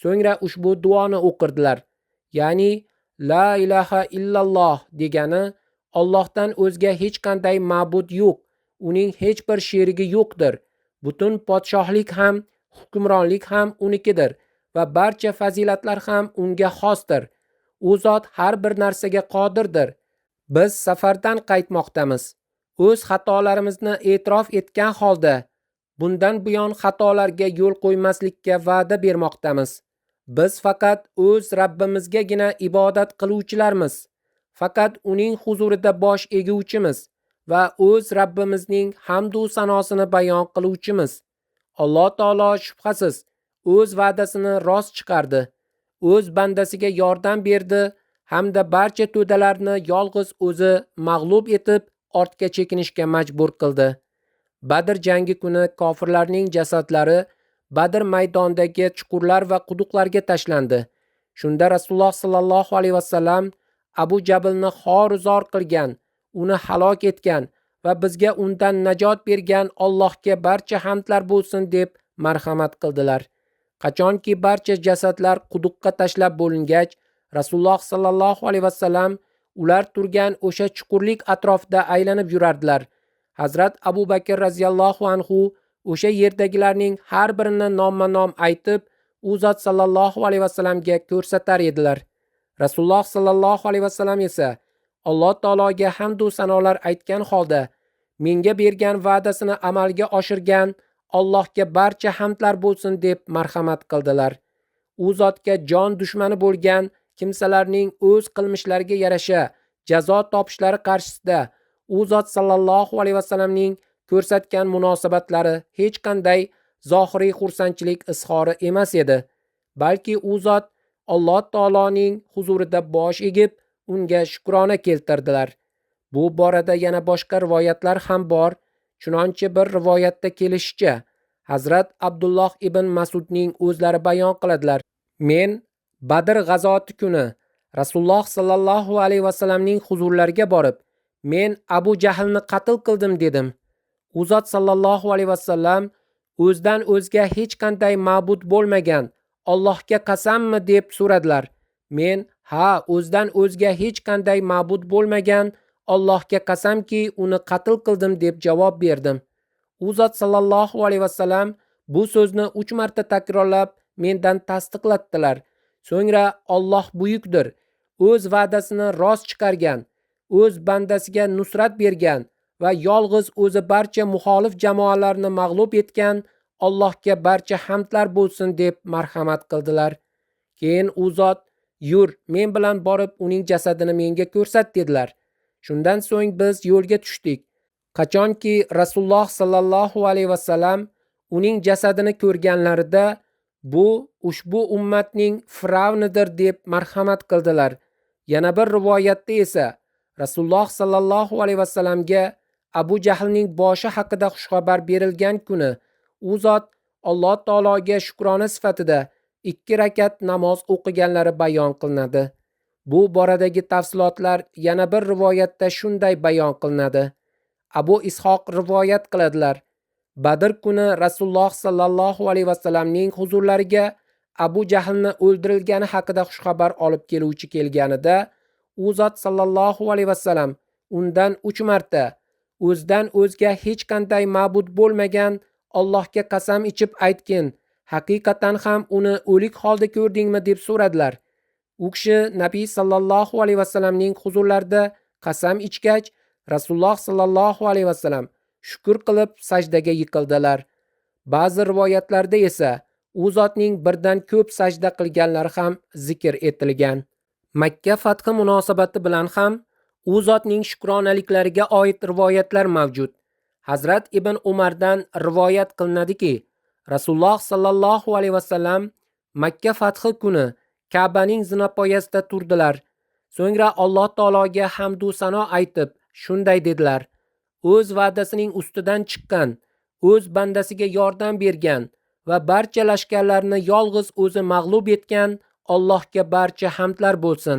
S3: So'ngra ushbu duoni o'qirdilar. Ya'ni la ilaha illalloh degani Allohdan o'zga hech qanday ma'bud yo'q, uning hech bir sherigi yo'qdir. Butun podshohlik ham, hukmronlik ham unikidir va barcha fazilatlar ham unga xosdir. U zot har bir narsaga qodirdir. Biz safardan qaytmoqdamiz. O'z xatolarimizni e'tirof etgan holda bundan buyon xatolarga yo'l qo'ymaslikka va'da bermoqdamiz. Biz faqat o'z Rabbimizgagina ibodat qiluvchilarmiz. Faqat uning huzurida bosh eguvchimiz va o'z Rabbimizning hamd u sanosini bayon qiluvchimiz. Alloh taolo shubhasiz o'z va'dasini rost chiqardi. O'z bandasiga yordam berdi hamda barcha to'dalarni yolg'iz o'zi mag'lub etib ortga chekinishga majbur qildi. Badr jangi kuni kofirlarning jasadlari Badr maydonidagi chuqurlar va quduqlarga tashlandi. Shunda Rasululloh sallallohu alayhi vasallam Abu Jablni xor-zor qilgan, uni halok etgan va bizga undan najot bergan Allohga barcha hamdlar bo'lsin deb marhamat qildilar. Qachonki barcha jasadlar quduqqa tashlab bo'lingach, Rasululloh sallallohu alayhi vasallam ular turgan o'sha chuqurlik atrofida aylanib yurardilar. Hazrat Abu Bakr radhiyallohu anhu o'sha yerdagilarning har birini nomma-nom aytib, u zot sallallohu alayhi vasallamga ko'rsatar edilar. Rasululloh sallallohu alayhi vasallam esa Alloh taologa hamd va sanolar aytgan holda menga bergan va'dasini amalga oshirgan Allohga barcha hamdlar bo'lsin deb marhamat qildilar. U zotga jon dushmani bo'lgan kimsalarning o'z qilmishlariga yarasha jazo topishlari qarshisida u zot sallallohu alayhi vasallamning ko'rsatgan munosabatlari hech qanday zohiriy xursandchilik izhori emas edi, balki u zot Alloh taoloning huzurida bosh egib, unga shukrona keltirdilar. Bu borada yana boshqa rivoyatlar ham bor. Chunonchi bir rivoyatda kelishicha, Hazrat Abdulloh ibn Mas'udning o'zlari bayon qiladilar: Men Badr g'azoti kuni Rasululloh sallallohu alayhi vasallamning huzurlariga borib, men Abu Jahlni qatl qildim dedim. U zot sallallohu alayhi vasallam o'zidan o'zga hech qanday ma'bud bo'lmagan Allohga qasammi deb so'radilar. Men ha, o'zidan o'zga hech qanday ma'bud bo'lmagan Allohga qasamki, uni qatl qildim deb javob berdim. U zot sallallohu alayhi vasallam bu so'zni 3 marta takrorlab mendan tasdiqlatdilar. So'ngra Alloh buyukdir, o'z va'dasini rost chiqargan, o'z bandasiga nusrat bergan va yolg'iz o'zi barcha muxolif jamoalarni mag'lub etgan Allohga barcha hamdlar bo'lsin deb marhamat qildilar. Keyin u zot yur, men bilan borib uning jasadini menga ko'rsat dedilar. Shundan so'ng biz yo'lga tushdik. Qachonki Rasululloh sallallohu alayhi vasallam uning jasadini ko'rganlarida bu ushbu ummatning Firavnidir deb marhamat qildilar. Yana bir rivoyatda esa Rasululloh sallallohu alayhi vasallamga Abu Jahlning boshi haqida xushxabar berilgan kuni u zot Alloh taologa shukrona sifatida 2 rakat namoz o'qiganlari bayon qilinadi. Bu boradagi tafsilotlar yana bir rivoyatda shunday bayon qilinadi. Abu Ishoq rivoyat qiladilar: Badr kuni Rasululloh sallallohu alayhi vasallamning huzurlariga Abu Jahlni o'ldirilgani haqida xushxabar olib keluvchi kelganida u zot sallallohu alayhi vasallam undan 3 marta o'zidan o'zga hech qanday ma'bud bo'lmagan Allohga qasam ichib aytgin, haqiqatan ham uni o'lik holda ko'rdingmi deb so'radilar. U kishi Nabiy sallallohu alayhi vasallamning huzurlarida qasam ichgach, Rasululloh sallallohu alayhi vasallam shukr qilib sajdaga yiqildilar. Ba'zi rivoyatlarda esa u zotning birdan ko'p sajda qilganlari ham zikr etilgan. Makka fathi munosabati bilan ham u zotning shukronaliklariga oid rivoyatlar mavjud. Hazrat ibn Umardan rivoyat qilinadiki, Rasululloh sallallohu alayhi vasallam Makka fathi kuni Ka'baning zinapoyasida turdilar. So'ngra Alloh taologa hamd va sano aytib, shunday dedilar: O'z va'dasining ustidan chiqqan, o'z bandasiga yordam bergan va barcha lashkarlarni yolg'iz o'zi mag'lub etgan Allohga barcha hamdlar bo'lsin.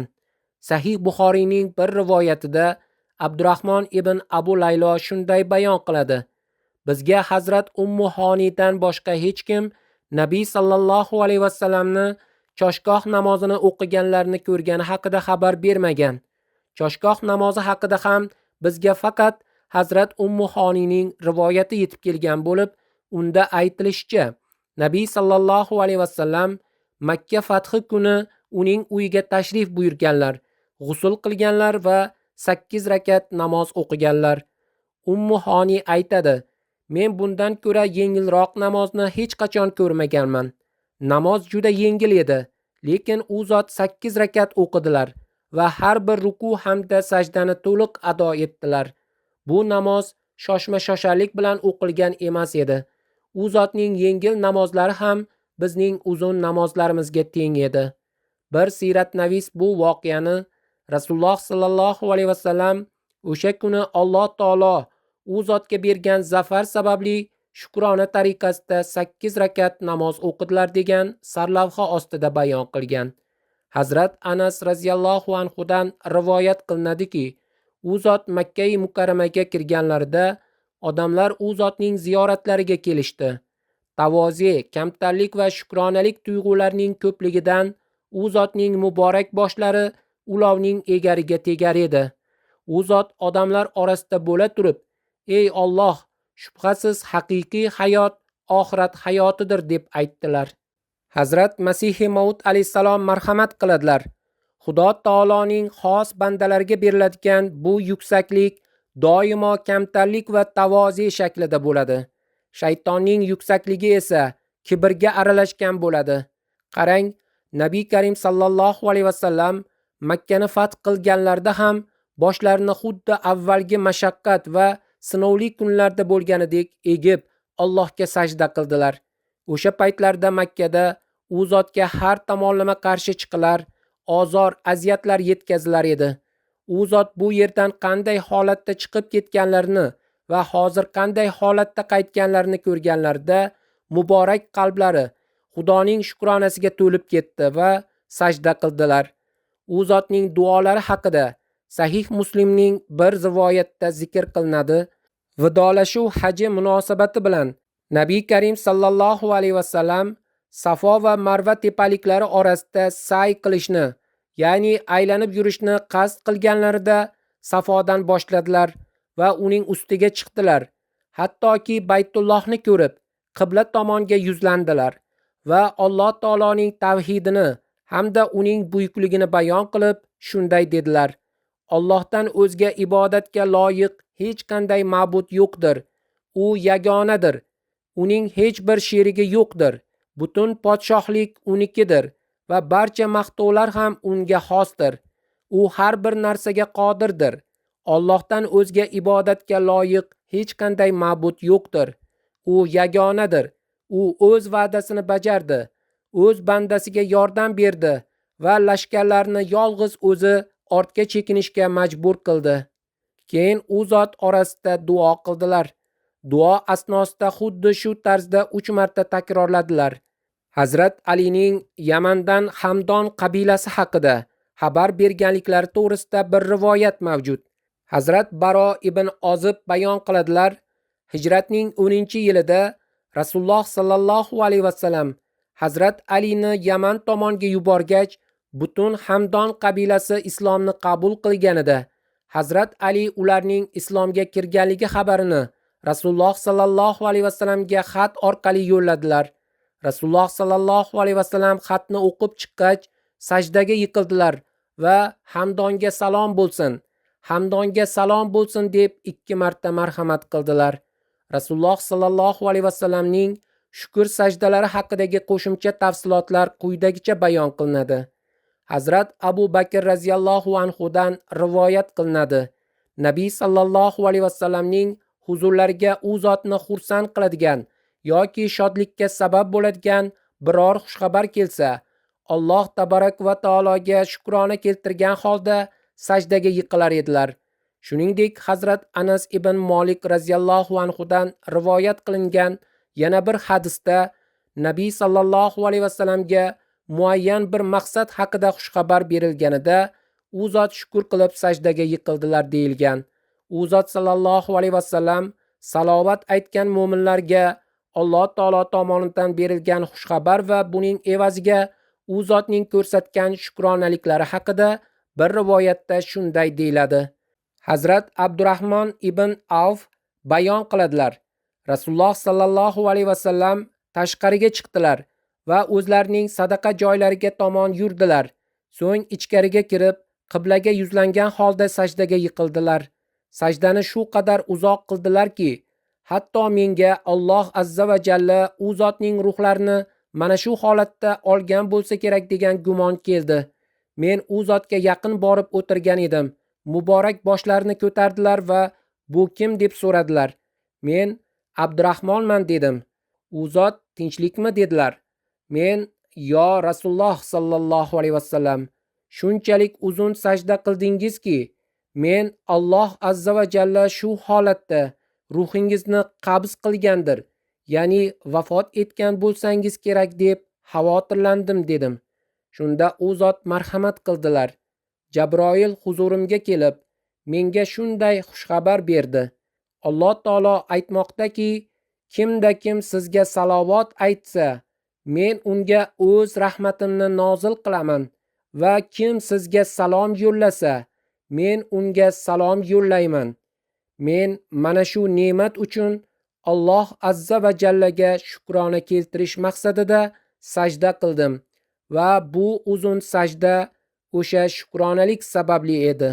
S3: Sahih Buxoriyning bir rivoyatida Abdurrahmon ibn Abu Laylo shunday bayon qiladi: Bizga Hazrat Ummu Honidan boshqa hech kim Nabiy sallallohu alayhi vasallamni choshgoh namozini o'qiganlarni ko'rgani haqida xabar bermagan. Choshgoh namozi haqida ham bizga faqat Hazrat Ummu Honining rivoyati yetib kelgan bo'lib, unda aytilishicha, Nabiy sallallohu alayhi vasallam Makka fathi kuni uning uyiga tashrif buyurganlar, g'usul qilganlar va 8 rakat namoz o'qiganlar. Ummu Honi aytadi: Men bundan ko'ra yengilroq namozni hech qachon ko'rmaganman. Namoz juda yengil edi, lekin u zot 8 rakat o'qidilar va har bir ruku hamda sajdani to'liq ado etdilar. Bu namoz shoshma-shosharlik bilan o'qilgan emas edi. U zotning yengil namozlari ham bizning uzun namozlarimizga teng edi. Bir siyratnavis bu voqeani Rasululloh sallallohu alayhi vasallam o'sha kuni Alloh taolo u zotga bergan zafar sababli shukrona tariqasida 8 rakat namoz o'qidilar degan sarlavha ostida bayon qilgan. Hazrat Anas radhiyallohu anhudan rivoyat qilinadiki, u zot Makka-i Mukarramaga kirganlarida odamlar u zotning ziyoratlariga kelishdi. Tavoze, kamtarlik va shukronalik tuyg'ularining ko'pligidan u zotning muborak boshlari ulovning egariga tegar edi. U zot odamlar orasida bo'la turib, "Ey Alloh, shubhasiz haqiqiy hayot oxirat hayotidir" deb aytdilar. Hazrat Masihi Maud alayhissalom marhamat qiladilar. Xudo taoloning xos bandalariga beriladigan bu yuksaklik doimo kamtarlik va tavoze shaklida bo'ladi. Shaytonning yuksakligi esa kibrga aralashgan bo'ladi. Qarang, Nabiy Karim sallallohu alayhi vasallam Makkani fath qilganlarida ham boshlarini xuddi avvalgi mashaqqat va sinovli kunlarda bo'lganidek egib Allohga sajda qildilar. O'sha paytlarda Makkada u zotga har tomonlama qarshi chiqilar, ozor, aziyatlar yetkazilar edi. U zot bu yerdan qanday holatda chiqib ketganlarini va hozir qanday holatda qaytganlarini ko'rganlarida muborak qalblari Xudoning shukronasiga to'lib ketdi va sajda qildilar. U zotning duolari haqida Sahih Muslimning bir rivoyatda zikr qilinadi. Vidolashuv haji munosabati bilan Nabiy Karim sallallohu alayhi vasallam Safo va Marva tepaliklari orasida sa'y qilishni, ya'ni aylanib yurishni qasd qilganlarida Safodan boshladilar va uning ustiga chiqdilar. Hattoki Baytullohni ko'rib, qibla tomonga yuzlandilar va Alloh taoloning tavhidini hamda uning buyukligini bayon qilib shunday dedilar: Allohdan o'zga ibodatga loyiq hech qanday ma'bud yo'qdir. U yagonadir. Uning hech bir sherigi yo'qdir. Butun podshohlik unikidir va barcha maqtovlar ham unga xosdir. U har bir narsaga qodirdir. Allohdan o'zga ibodatga loyiq hech qanday ma'bud yo'qdir. U yagonadir. U o'z va'dasini bajardi, o'z bandasiga yordam berdi va lashkarlarni yolg'iz o'zi ortga chekinishga majbur qildi. Keyin u zot orasida duo qildilar. Duo asnosida xuddi shu tarzda 3 marta takrorladilar. Hazrat Alining Yamandan Hamdon qabilasi haqida xabar berganliklari to'g'risida bir rivoyat mavjud. Hazrat Baro ibn Ozib bayon qiladilar: Hijratning 10-yilida Rasululloh sallallohu alayhi vasallam Hazrat Alini Yaman tomonga yuborgach, butun Hamdon qabilasi islomni qabul qilganida Hazrat Ali ularning islomga kirganligi xabarini Rasululloh sallallohu alayhi vasallamga xat orqali yo'lladilar. Rasululloh sallallohu alayhi vasallam xatni o'qib chiqqach, sajdaga yiqildilar va Hamdonga salom bo'lsin, Hamdonga salom bo'lsin deb 2 marta marhamat qildilar. Rasululloh sallallohu alayhi vasallamning shukr sajdalari haqidagi qo'shimcha tafsilotlar quyidagicha bayon qilinadi. Hazrat Abu Bakr radhiyallohu anhu dan rivoyat qilinadi. Nabiy sallallohu alayhi vasallamning huzurlariga u zotni xursand qiladigan yoki shodlikka sabab bo'ladigan biror xushxabar kelsa, Alloh tabarak va taologa shukrona keltirgan holda sajdaga yiqilar edilar. Shuningdek, Hazrat Anas ibn Malik radhiyallohu anhu dan rivoyat qilingan yana bir hadisda Nabiy sallallohu alayhi vasallamga muayyan bir maqsad haqida xushxabar berilganida u zot shukr qilib sajdaga yiqildilar deyilgan. U zot sallallohu alayhi vasallam salovat aytgan mo'minlarga Alloh taolo tomonidan berilgan xushxabar va buning evaziga u zotning ko'rsatgan shukronaliklari haqida bir rivoyatda shunday deyiladi. Hazrat Abdurrahmon ibn Avf bayon qiladilar. Rasululloh sallallohu alayhi vasallam tashqariga chiqdilar va o'zlarining sadaqa joylariga tomon yurdilar. So'ng ichkariga kirib, qiblaga yuzlangan holda sajdaga yiqildilar. Sajdani shu qadar uzoq qildilarki, hatto menga Alloh azza va jalla u zotning ruhlarini mana shu holatda olgan bo'lsa kerak degan gumon keldi. Men u zotga yaqin borib o'tirgan edim. Muborak boshlarini ko'tardilar va bu kim deb so'radilar. Men Abdurrahmonman dedim. U zot tinchlikmi dedilar. Men yo Rasululloh sallallohu alayhi vasallam, shunchalik uzun sajda qildingizki, men Alloh azza va jalla shu holatda ruhingizni qabz qilgandir, ya'ni vafot etgan bo'lsangiz kerak deb xavotirlandim dedim. Shunda u zot marhamat qildilar. Jabroil huzurimga kelib, menga shunday xushxabar berdi. Alloh taolo aytmoqdaki, kimda kim sizga salovat aytsa, men unga o'z rahmatimni nozil qilaman va kim sizga salom yo'llasa, men unga salom yo'llayman. Men mana shu ne'mat uchun Alloh azza va jallaga shukrona keltirish maqsadida sajda qildim va bu uzun sajda o'sha shukronalik sababli edi.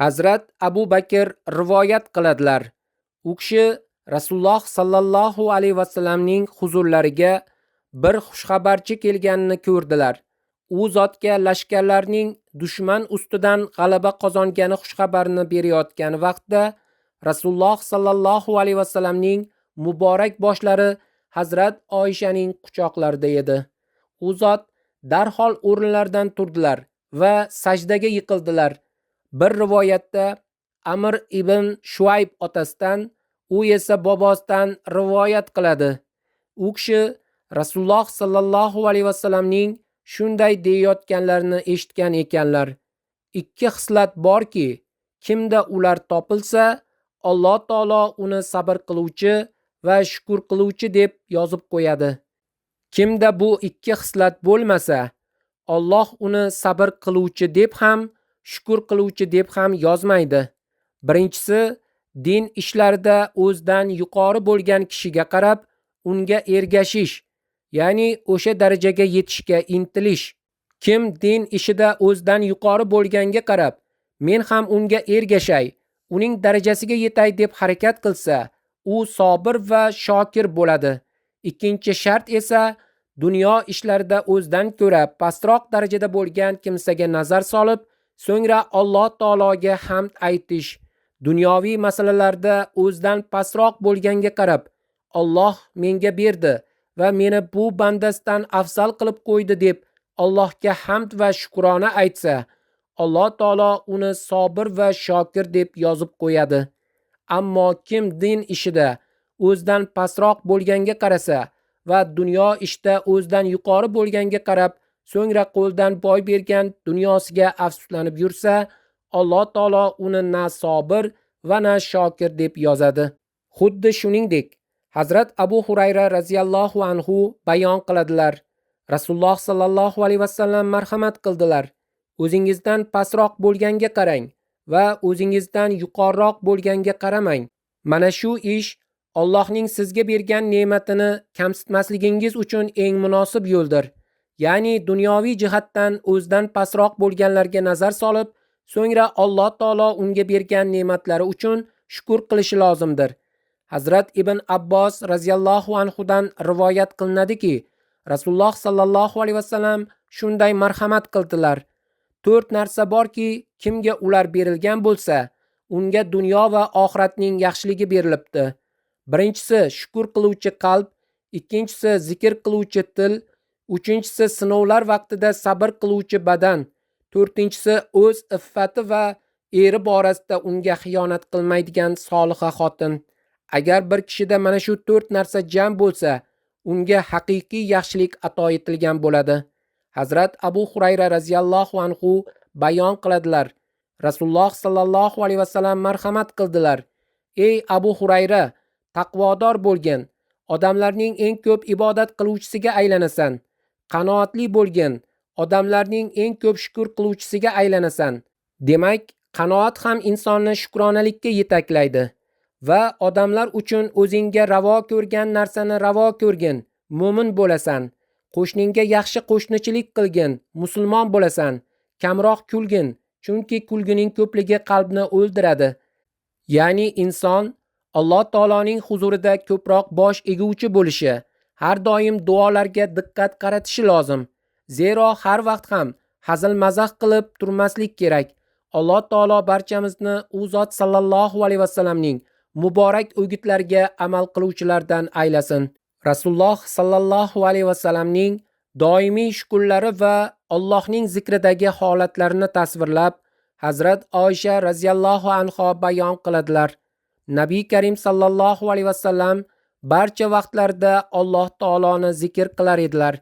S3: Hazrat Abu Bakr rivoyat qiladilar. U kishi Rasululloh sallallohu alayhi vasallamning huzurlariga bir xushxabarchi kelganini ko'rdilar. U zotga lashkarlarning dushman ustidan g'alaba qozongani xushxabarini berayotgan vaqtda Rasululloh sallallohu alayhi vasallamning muborak boshlari Hazrat Oyshaning quchoqlarida edi. U zot darhol o'rinlaridan turdilar va sajdaga yiqildilar. Bir rivoyatda Amr ibn Shuayb otasidan, u esa bobosidan rivoyat qiladi. U kishi Rasululloh sallallohu alayhi vasallamning shunday deyayotganlarini eshitgan ekanlar. Ikki xislat borki, kimda ular topilsa, Alloh taolo uni sabr qiluvchi va shukr qiluvchi deb yozib qo'yadi. Kimda bu ikki xislat bo'lmasa, Alloh uni sabr qiluvchi deb ham, shukr qiluvchi deb ham yozmaydi. Birinchisi, din ishlarida o'zidan yuqori bo'lgan kishiga qarab unga ergashish, ya'ni o'sha darajaga yetishga intilish. Kim din ishida o'zidan yuqori bo'lganga qarab, men ham unga ergashay, uning darajasiga yetay deb harakat qilsa, u sobir va shokir bo'ladi. Ikkinchi shart esa dunyo ishlarida o'zidan ko'ra pastroq darajada bo'lgan kimsaga nazar solib, so'ngra Alloh taologa hamd aytish. Dunyoviy masalalarda o'zidan pastroq bo'lganga qarab, Alloh menga berdi va meni bu bandasidan afzal qilib qo'ydi deb Allohga hamd va shukrona aytsa, Alloh taolo uni sobir va shokir deb yozib qo'yadi. Ammo kim din ishida o'zidan pastroq bo'lganga qarasa va dunyo ishda o'zidan yuqori bo'lganga qarab, so'ngra qo'ldan boy bergan dunyosiga afsuslanib yursa, Alloh taolo uni na sobir va na shokir deb yozadi. Xuddi shuningdek, Hazrat Abu Hurayra radhiyallohu anhu bayon qiladilar. Rasululloh sallallohu alayhi vasallam marhamat qildilar. O'zingizdan pastroq bo'lganga qarang va o'zingizdan yuqoriroq bo'lganga qaramang. Mana shu ish Allohning sizga bergan ne'matini kamsitmasligingiz uchun eng munosib yo'ldir. Ya'ni dunyoviy jihatdan o'zidan pastroq bo'lganlarga nazar solib, so'ngra Alloh taolo unga bergan ne'matlari uchun shukr qilishi lozimdir. Hazrat Ibn Abbos radhiyallohu anhudan rivoyat qilinadiki, Rasululloh sallallohu alayhi vasallam shunday marhamat qildilar: 4 narsa borki, kimga ular berilgan bo'lsa, unga dunyo va oxiratning yaxshiligi berilibdi. Birinchisi shukr qiluvchi qalb, ikkinchisi zikr qiluvchi til, uchinchisi sinovlar vaqtida sabr qiluvchi badan, to'rtinchisi o'z iffati va eri borasida unga xiyonat qilmaydigan soliha xotin. Agar bir kishida mana shu 4 narsa jam bo'lsa, unga haqiqiy yaxshilik ato etilgan bo'ladi. Hazrat Abu Hurayra radhiyallohu anhu bayon qiladilar: Rasululloh sallallohu alayhi vasallam marhamat qildilar: Ey Abu Hurayra, taqvodor bo'lgin, odamlarning eng ko'p ibodat qiluvchisiga aylanasan. Qanoatli bo'lgin, odamlarning eng ko'p shukr qiluvchisiga aylanasan. Demak, qanoat ham insonni shukronalikka yetaklaydi va odamlar uchun o'zingga ravo ko'rgan narsani ravo ko'rgin, mo'min bo'lasan. Qo'shningga yaxshi qo'shnichilik qilgin, musulmon bo'lasan. Kamroq kulgin, chunki kulgining ko'pligi qalbni o'ldiradi. Ya'ni inson Alloh taoloning huzurida ko'proq bosh eguvchi bo'lishi, har doim duolarga diqqat qaratishi lozim. Zero har vaqt ham hazil-mazax qilib turmaslik kerak. Alloh taolo barchamizni u zot sallallohu alayhi vasallamning muborak o'gitlariga amal qiluvchilardan aylasin. Rasululloh sallallohu alayhi vasallamning doimiy shukrlari va Allohning zikridagi holatlarini tasvirlab, Hazrat Oysha radhiyallohu anha bayon qiladilar: Nabiy Karim sallallohu alayhi vasallam barcha vaqtlarda Alloh taoloni zikr qilar edilar.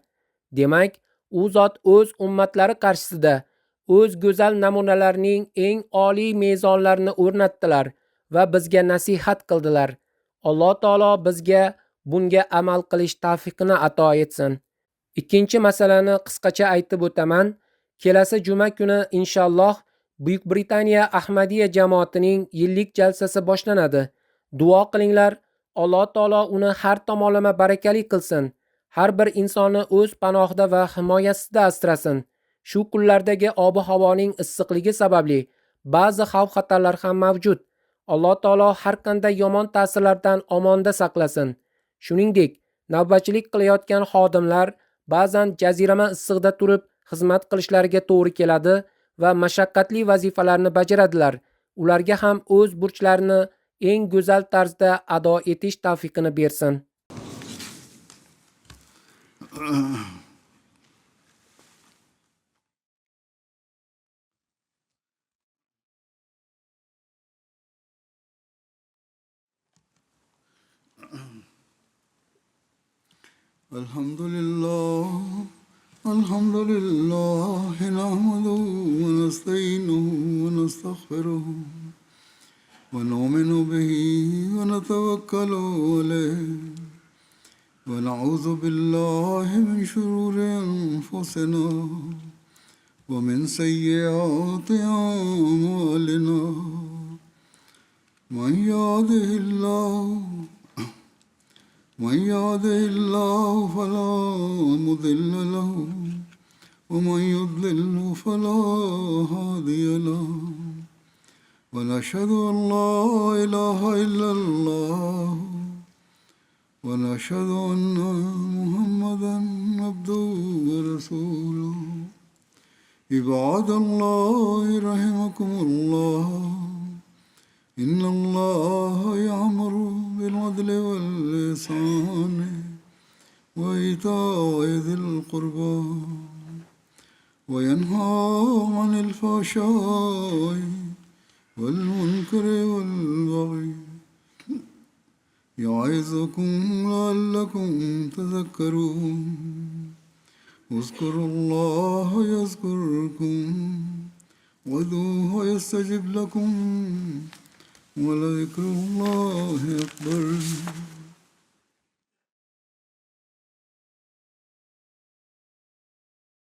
S3: Demak, u zot o'z ummatlari qarshisida o'z go'zal namunalarining eng oliy mezonlarini o'rnatdilar va bizga nasihat qildilar. Alloh taolo bizga bunga amal qilish tavfiqini ato etsin. Ikkinchi masalani qisqacha aytib o'taman. Kelasi juma kuni inshaalloh Buyuk Britaniya Ahmadiyya jamoatining yillik jalsasi boshlanadi. Duo qilinglar, Alloh taolo uni har tomonlama barakali qilsin. Har bir insonni o'z panohida va himoyasida asrasin. Shu kunlardagi ob-havoning issiqligi sababli ba'zi xavf-xatarlar ham mavjud. Alloh taolo har qanday yomon ta'sirlardan omonda saqlasin. Shuningdek, navbatchilik qilayotgan xodimlar ba'zan jazirama issiqda turib xizmat qilishlariga to'g'ri keladi va mashaqqatli vazifalarni bajaradilar. Ularga ham o'z burchlarini eng go'zal tarzda ado etish tavfiqini bersin.
S2: الحمد لله نحمده ونستعينه ونستغفره ونؤمن به ونتوكل عليه ونعوذ بالله من شرور أنفسنا ومن سيئات أعمالنا من يهده الله فلا مضل له ومن يضلل فلا هادي له ونشهد أن لا إله إلا الله ونشهد أن محمدا عبده ورسوله. عباد الله رحمكم الله، إن الله يأمر بالعدل والإحسان وإيتاء ذي القربى وينهى عن الفحشاء والمنكر والبغي يعظكم لعلكم تذكرون. اذكروا الله يذكركم وادعوه يستجب لكم ولذكر الله أكبر.